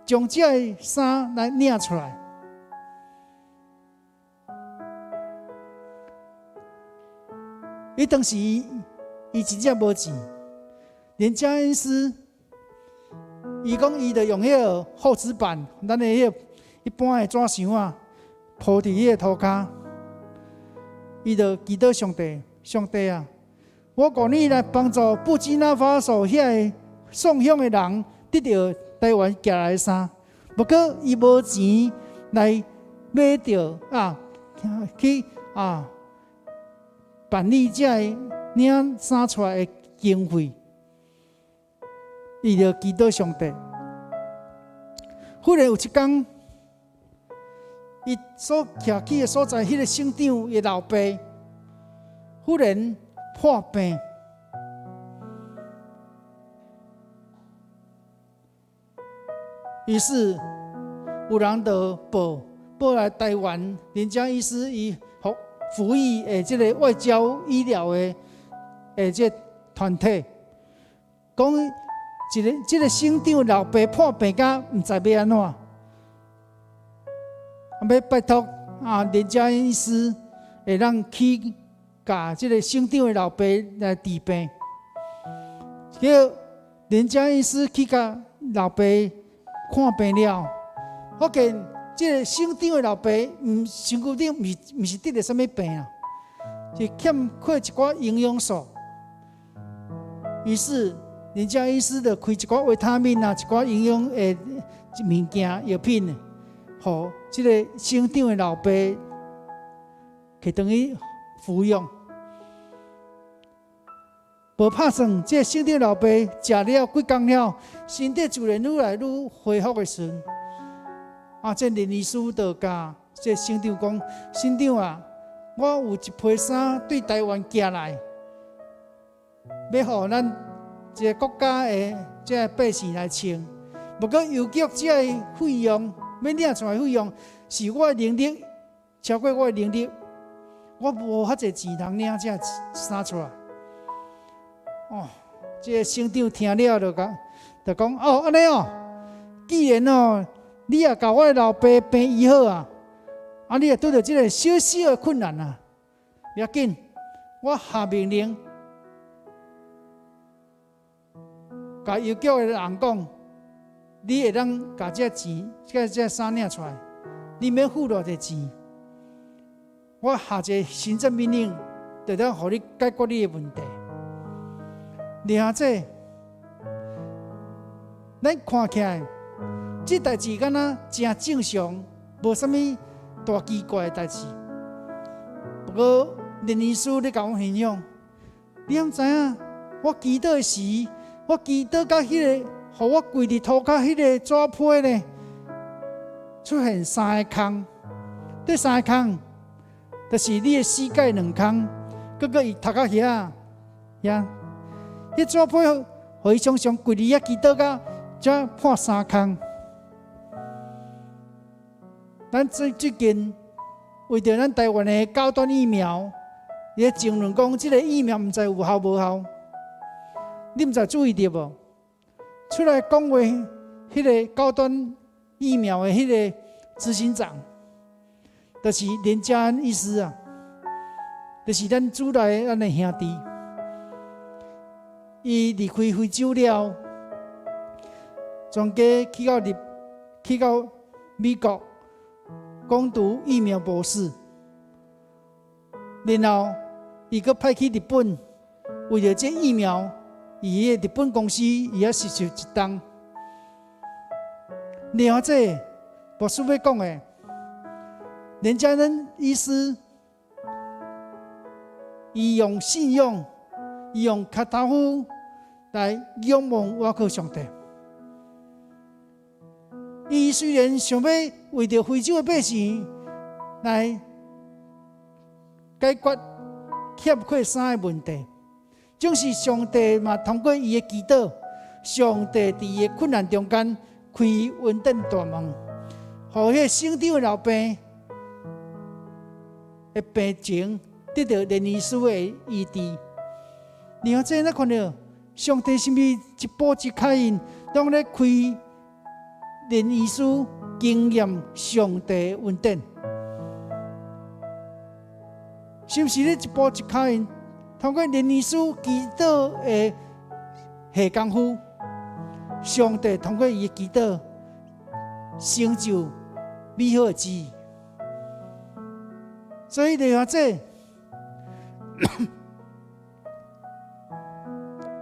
將這个衫來領出來？伊當時伊真正無錢，連嘉恩師，伊講伊就用彼个厚紙板，咱的彼个一般的紙箱啊，鋪佇彼个塗跤，伊就祈禱上帝，上帝啊，我願意來幫助布基納法索遐个送鄉的人得著台灣寄來的衫，不過伊無錢來買著啊，去啊。辦理這个領衫出來的經費，伊就祈禱上帝。忽然有一工，伊所徛起的所在，彼個省長伊老爸忽然破病，於是有人就報報來台灣林家醫師伊服服役的這个外交醫療的的這團體，講一个這个省長老爸破病甲毋知欲按怎，啊欲拜託啊林家醫師會當去共這个省長的老爸來治病，結果林家醫師去共老爸看病了，發現這个省長的老爸毋身軀頂毋是得著啥物病啊，是欠缺一寡營養素。於是林家醫師就開一寡維他命啊，一寡營養的物件藥品，予這个省長的老爸提轉去服用。無拍算，這个省長老爸食了幾工了，身體自然愈來愈恢復的時陣，啊，這林醫師就共這省長講：省長啊，我有一批衫對台灣寄來，欲予咱這个國家的這个百姓來穿。不過郵局這个費用，欲領出來費用，是我的能力超過我的能力，我無遐濟錢通領這衫出來。哦，這个省長聽了就講，就講哦，按呢哦，既然哦，你也共我的老爸病醫好啊，啊，你也拄著這个小小的困難啊，袂要緊，我下命令，共郵局的人講，你會當共這錢，共這衫領出來，你免付偌濟錢，我下一个行政命令，就當予你解決你的問題。爾這，咱看起來，這代誌敢若誠正常，無啥物大奇怪的代誌。不過林醫師咧共阮分享，你敢知影？我祈禱的時，我祈禱到彼个，予我跪佇塗跤彼个紙批呢，出現三個空，這三个空，就是你的膝蓋兩空，閣閣伊頭殼遐遐。彼紙批，予伊常常跪佇遐祈禱到，才破三空。咱最最近為著咱台灣的高端疫苗，咧爭論講，這个疫苗毋知有效無效？你毋知注意著無？出來講話，彼个高端疫苗的彼个執行長，就是林家安醫師啊，就是咱主內咱的兄弟。伊離開非洲了，全家去到日，去到美國，攻讀疫苗博士，然後伊閣派去日本，為著這疫苗，伊彼个日本公司伊遐實習一冬。然後這牧師欲講的，林家恩醫師，伊用信仰，伊用跤頭夫來仰望倚靠上帝。伊雖然想欲為著非洲的百姓來解決欠缺衫的問題，總是上帝嘛通過伊的祈禱，上帝佇伊的困難中間開恩典大門，予彼个省長的老爸的病情得著林醫師的醫治。然後這咱看著上帝是毋是一步一腳印，攏咧開林醫師經驗上帝恩典？是毋是咧一步一腳印，通過林醫師祈禱的下功夫，上帝通過伊的祈禱成就美好的旨意？所以你看這，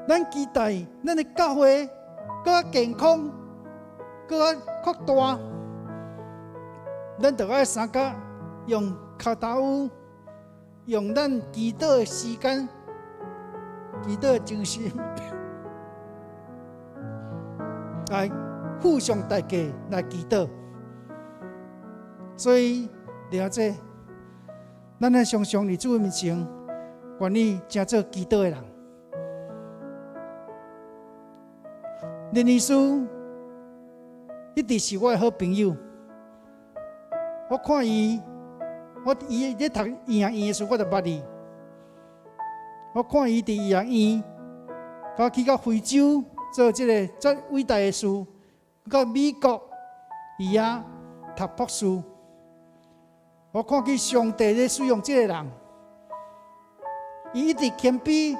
咱期待咱的教會閣較健康，閣較擴大，咱就愛相佮用跤頭趺，用咱祈禱的時間、祈禱的精神，來付上代價來祈禱。所以了解，咱愛常常佇主的面前，願意成做祈禱的人。林醫師一直是我的好朋友。我看伊，我伊咧讀醫學院的時，我就捌伊。我看伊佇醫學院，佮去到非洲做這个遮偉大的事，到美國伊遐讀博士。我看見上帝咧使用這个人，伊一直謙卑，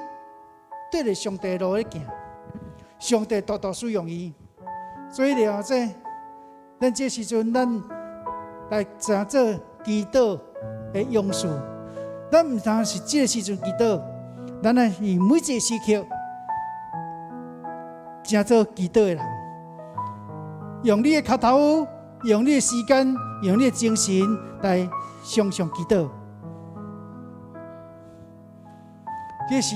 對著上帝路咧行，上帝大大使用伊。所以了這，咱這時陣咱來成做祈禱的勇士。咱毋單是這个時陣祈禱，咱愛是每一個時刻成做祈禱的人，用你的跤頭，用你的時間，用你的精神來常常祈禱。這時，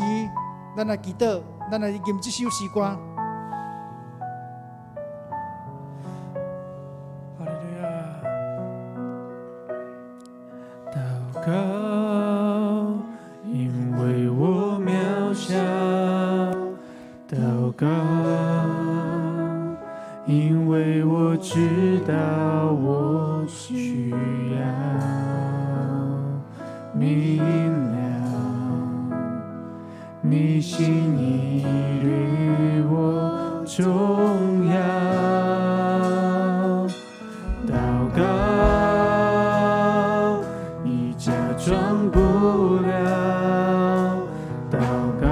咱來祈禱，咱來吟這首詩歌。哈利路亞！禱告，因為我渺小；禱告，因為我知道我需要明了你心意對我重要。禱告，你假裝不了；禱告，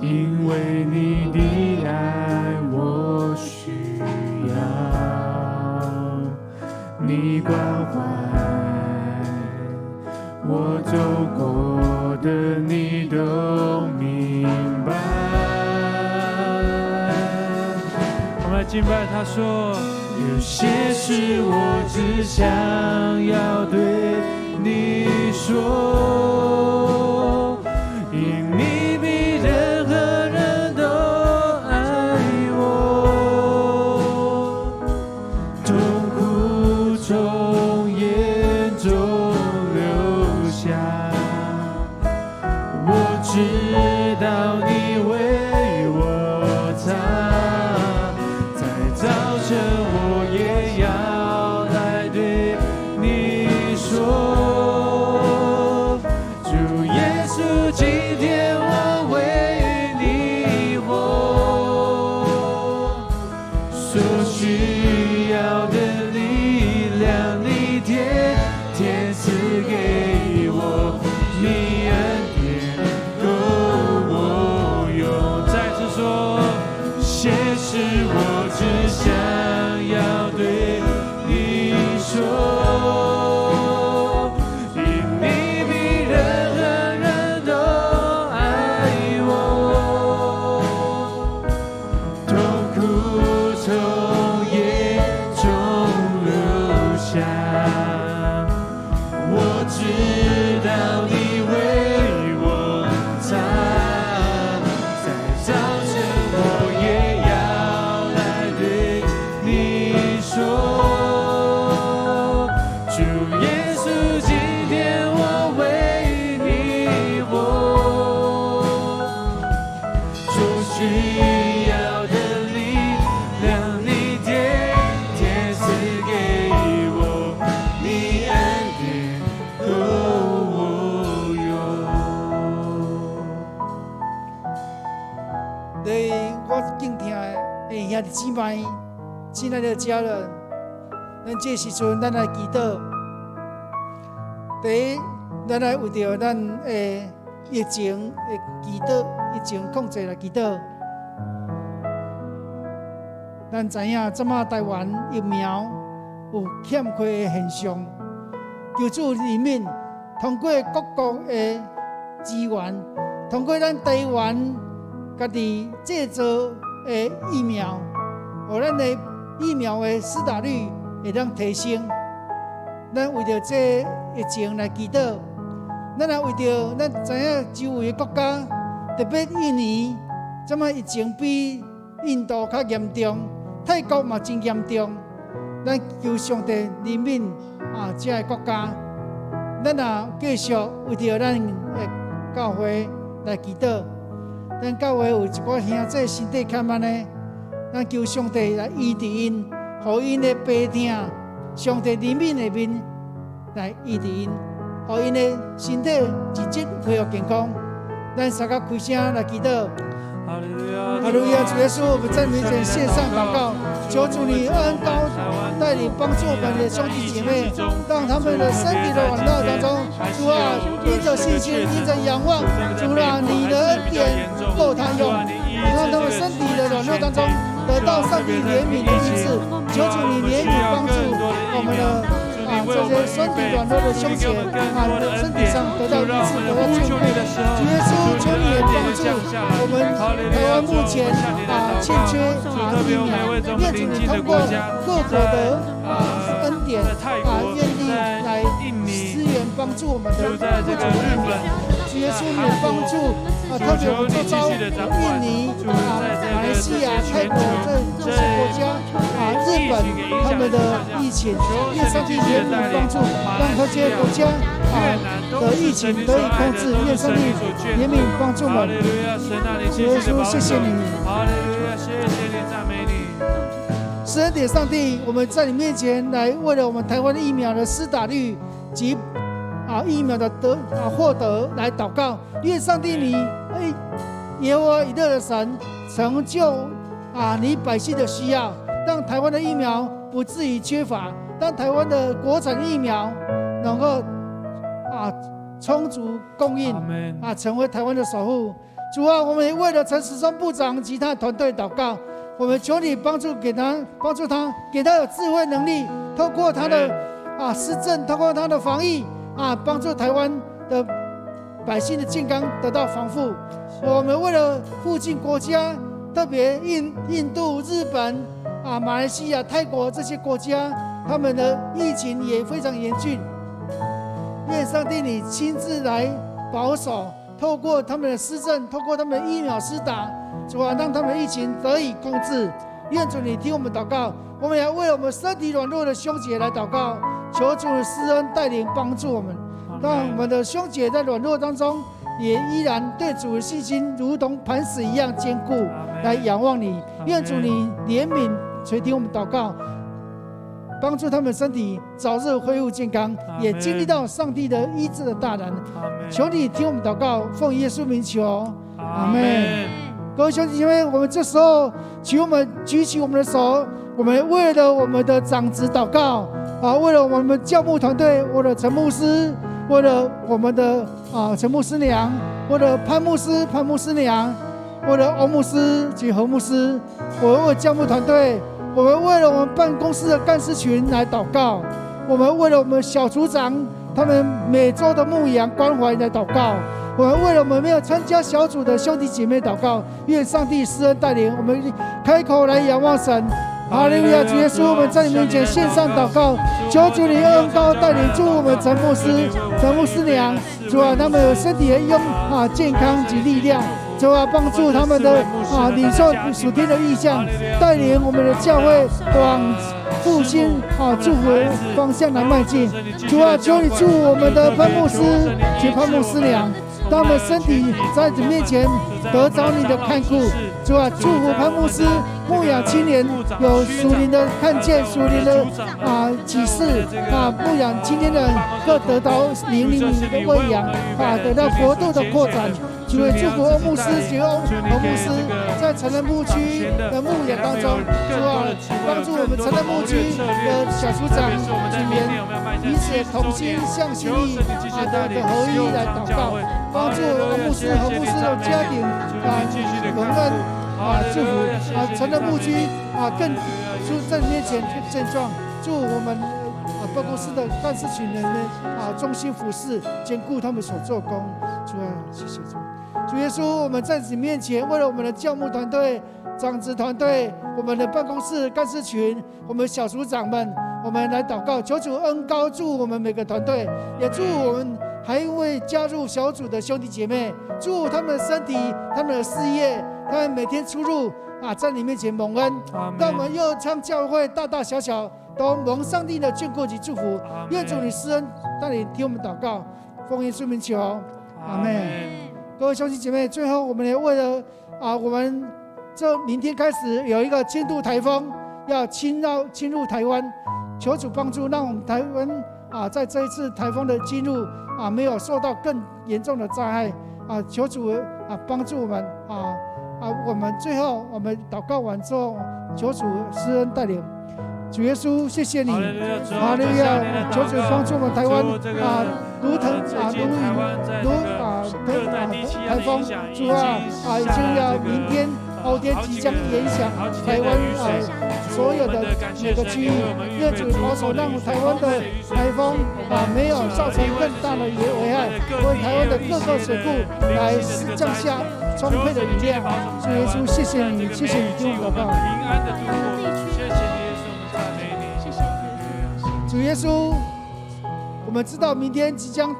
因為你的愛我需要，你關懷我走過的，你都明白。我們來敬拜，他說：有些事我只想要對你說，因你比任何人都愛我，痛苦從眼中流下，我知道你為我擦，在早晨我也要來對你說，主耶穌，今天我為你活，所需要的力量，你天天賜給我，你恩典夠我用。再次說，些事我只想要對你說，因你比任何人都愛我，痛苦從眼中流下，我知道你為我擦，在早晨我也要來對你說，主耶穌，今天我為你活，所需要的力量，你天天賜給我，你恩典夠我用。對我敬聽的兄弟姊妹，親愛的家人，咱這時陣咱來祈禱。第一，咱來為著咱的疫情的祈禱，疫情控制來祈禱。咱知影，這馬台灣疫苗有欠缺的現象，求主憐憫，通過各國的資源，通過咱台灣家己製造的疫苗，予咱的疫苗的施打率會當提升。咱為著這疫情來祈禱，咱也為著咱知影周圍的國家，特別印尼，這馬疫情比印度較嚴重，泰國嘛真嚴重。咱求上帝憐憫啊，這个國家。咱也繼續為著咱的教會來祈禱。咱教會有一寡兄弟身體較慢的，咱求上帝來醫治𪜶，予𪜶的病痛，上帝憐憫的面來醫治𪜶，予𪜶的身體日日恢復健康。咱三個開聲來祈禱。哈利路亞，哈利路亞，主耶穌，我們在你面前獻上禱告，求主你恩膏帶領幫助我們的兄弟姐妹，讓他們的身體的軟弱當中，主啊，因着信心，因着仰望，主啊，你的恩典夠他用，讓他們身體的軟弱當中得到上帝憐憫的醫治，求主你憐憫幫助我們的啊這些身體軟弱的兄姐啊，身體上得到醫治，得到堅固。主耶穌，求你也幫助我們台灣目前啊欠缺啊疫苗，願主你通過各國的啊恩典啊，願意來支援幫助我們的不足疫苗。主耶穌，你幫助啊，特別我們周遭印尼啊、馬來西亞、泰國這些國家啊、日本他們的疫情，願上帝憐憫幫助，讓這些國家啊的疫情得以控制。願上帝憐憫幫助我們。主耶穌，謝謝你。哈利路亞，謝謝你，讚美你。施恩典上帝，我們在你面前來，為了我們台灣疫苗的施打率及疫苗的得啊獲得來禱告。願上帝你哎耶和華以勒的神成就啊你百姓的需要，讓台灣的疫苗不至於缺乏，讓台灣的國產疫苗能夠啊充足供應，啊成為台灣的守護。主啊，我們也為了陳時中部長及他團隊禱告，我們求你幫助給他，幫助他，給他有智慧能力，透過他的啊施政，透過他的防疫啊，幫助台灣的百姓的健康得到防護。我們為了附近國家，特別印度、日本啊、馬來西亞、泰國這些國家，他們的疫情也非常嚴峻。願上帝你親自來保守，透過他們的施政，透過他們的疫苗施打，主啊，讓他們的疫情得以控制。願主你聽我們禱告，我們也為了我們身體軟弱的兄姐來禱告，求主施恩帶領幫助我們，讓我們的兄姐在軟弱當中，也依然對主的信心如同磐石一樣堅固，來仰望你。願主你憐憫垂聽我們禱告，幫助他們身體早日恢復健康，也經歷到上帝的醫治的大能。求你聽我們禱告，奉耶穌名求，阿門。各位兄弟姐妹，我們這時候，請我們舉起我們的手，我們為了我們的長執禱告啊，為了我們教牧團隊，為了陳牧師，為了我們的啊陳牧師娘，為了潘牧師、潘牧師娘，為了歐牧師及何牧師，我為教牧團隊，我們為了我們辦公室的幹事群來禱告，我們為了我們小組長他們每周的牧養關懷來禱告。我們為了我們沒有參加小組的兄弟姐妹禱告，願上帝施恩帶領我們開口來仰望神。哈利路亞，主耶穌，我們在你面前獻上禱告，求主你恩膏帶領祝我們陳牧師、陳牧師娘，主啊，他們有身體的用啊健康及力量，主啊，幫助他們的啊領受屬天的異象，帶領我們的教會往復興啊祝福方向來邁進。主啊，求你祝我們的潘牧師及潘牧師娘，他們身體在你面前得着你的看顧，主啊，祝福潘牧師牧養青年有屬靈的看見，屬靈的啊啟示啊，牧養青年人各得到靈裡的餵養啊，得到國度的擴展。主啊，祝福歐牧師及歐何牧師在成人牧區的牧養當中，主啊，幫助我們成人牧區的小組長組員彼此同心向心力啊的合一來禱告，幫助歐牧師和牧師的家庭啊蒙恩啊祝福啊成人牧區啊更主在你面前健壯，祝我們啊辦公室的幹事群人呢啊忠心服侍，堅固他們所做工。主啊，謝謝主。主耶穌，我們在你面前，為了我們的教牧團隊、長執團隊、我們的辦公室幹事群、我們小組長們，我們來禱告，求主恩膏祝我們每個團隊，也祝我們還未加入小組的兄弟姐妹，祝他們的身體、他們的事業、他們每天出入啊，在你面前蒙恩。讓我們右昌教會大大小小都蒙上帝的眷顧及祝福。願主你施恩帶領聽我們禱告，奉耶穌名求，阿門。各位兄弟姐妹，最後我們也為了啊，我們這明天開始有一個輕度颱風要侵入台灣，求主幫助，讓我們台灣啊，在這一次颱風的進入啊，沒有受到更嚴重的災害啊，求主啊幫助我們啊啊！我們最後我們禱告完之後，求主施恩帶領。主耶穌，謝謝你，哈利路亞！求主幫助我們台灣啊，如騰啊，如雨如啊台颱風，主啊啊，已經要明天後天即將影響台灣啊所有的每個區域，願主保守，讓台灣的颱風啊沒有造成更大的危害，為台灣的各個水庫來降下充沛的雨量。主耶穌，謝謝你，謝謝你聽我禱告。主耶穌，我們知道明天即將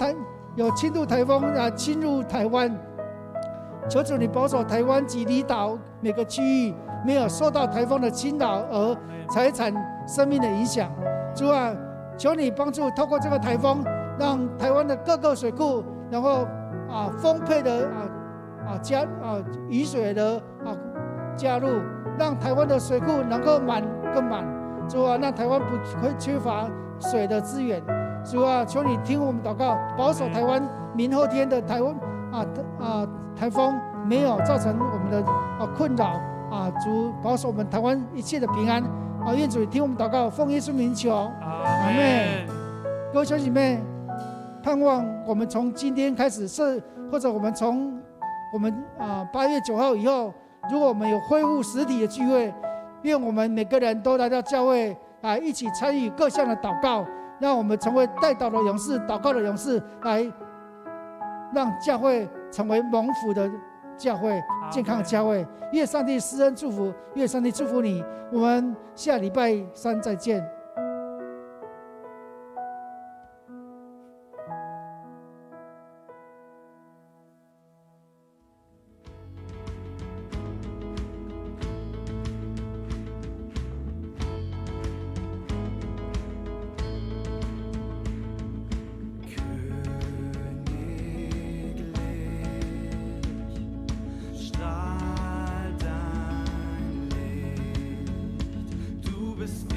有輕度颱風啊侵入台灣，求主你保守台灣及離島每個區域沒有受到颱風的侵擾而財產生命的影響。主啊，求你幫助，透過這個颱風，讓台灣的各個水庫能夠啊豐沛的啊啊加啊雨水的啊加入，讓台灣的水庫能夠滿更滿。主啊，讓台灣不會缺乏水的資源。主啊，求你聽我們禱告，保守台灣明後天的台灣啊啊颱風沒有造成我們的啊困擾啊。主保守我們台灣一切的平安啊！願主聽我們禱告，奉耶穌名求，阿門。各位兄弟姐妹，盼望我們從今天開始是，或者我們從我們啊8月9號以後，如果我們有恢復實體的聚會，願我們每個人都來到教會啊，一起參與各項的禱告，讓我們成為代禱的勇士、禱告的勇士，來讓教會成為蒙福的教會、健康的教會。願上帝施恩祝福，願上帝祝福你。我們下禮拜三再見。 Strahlt dein Licht, du bist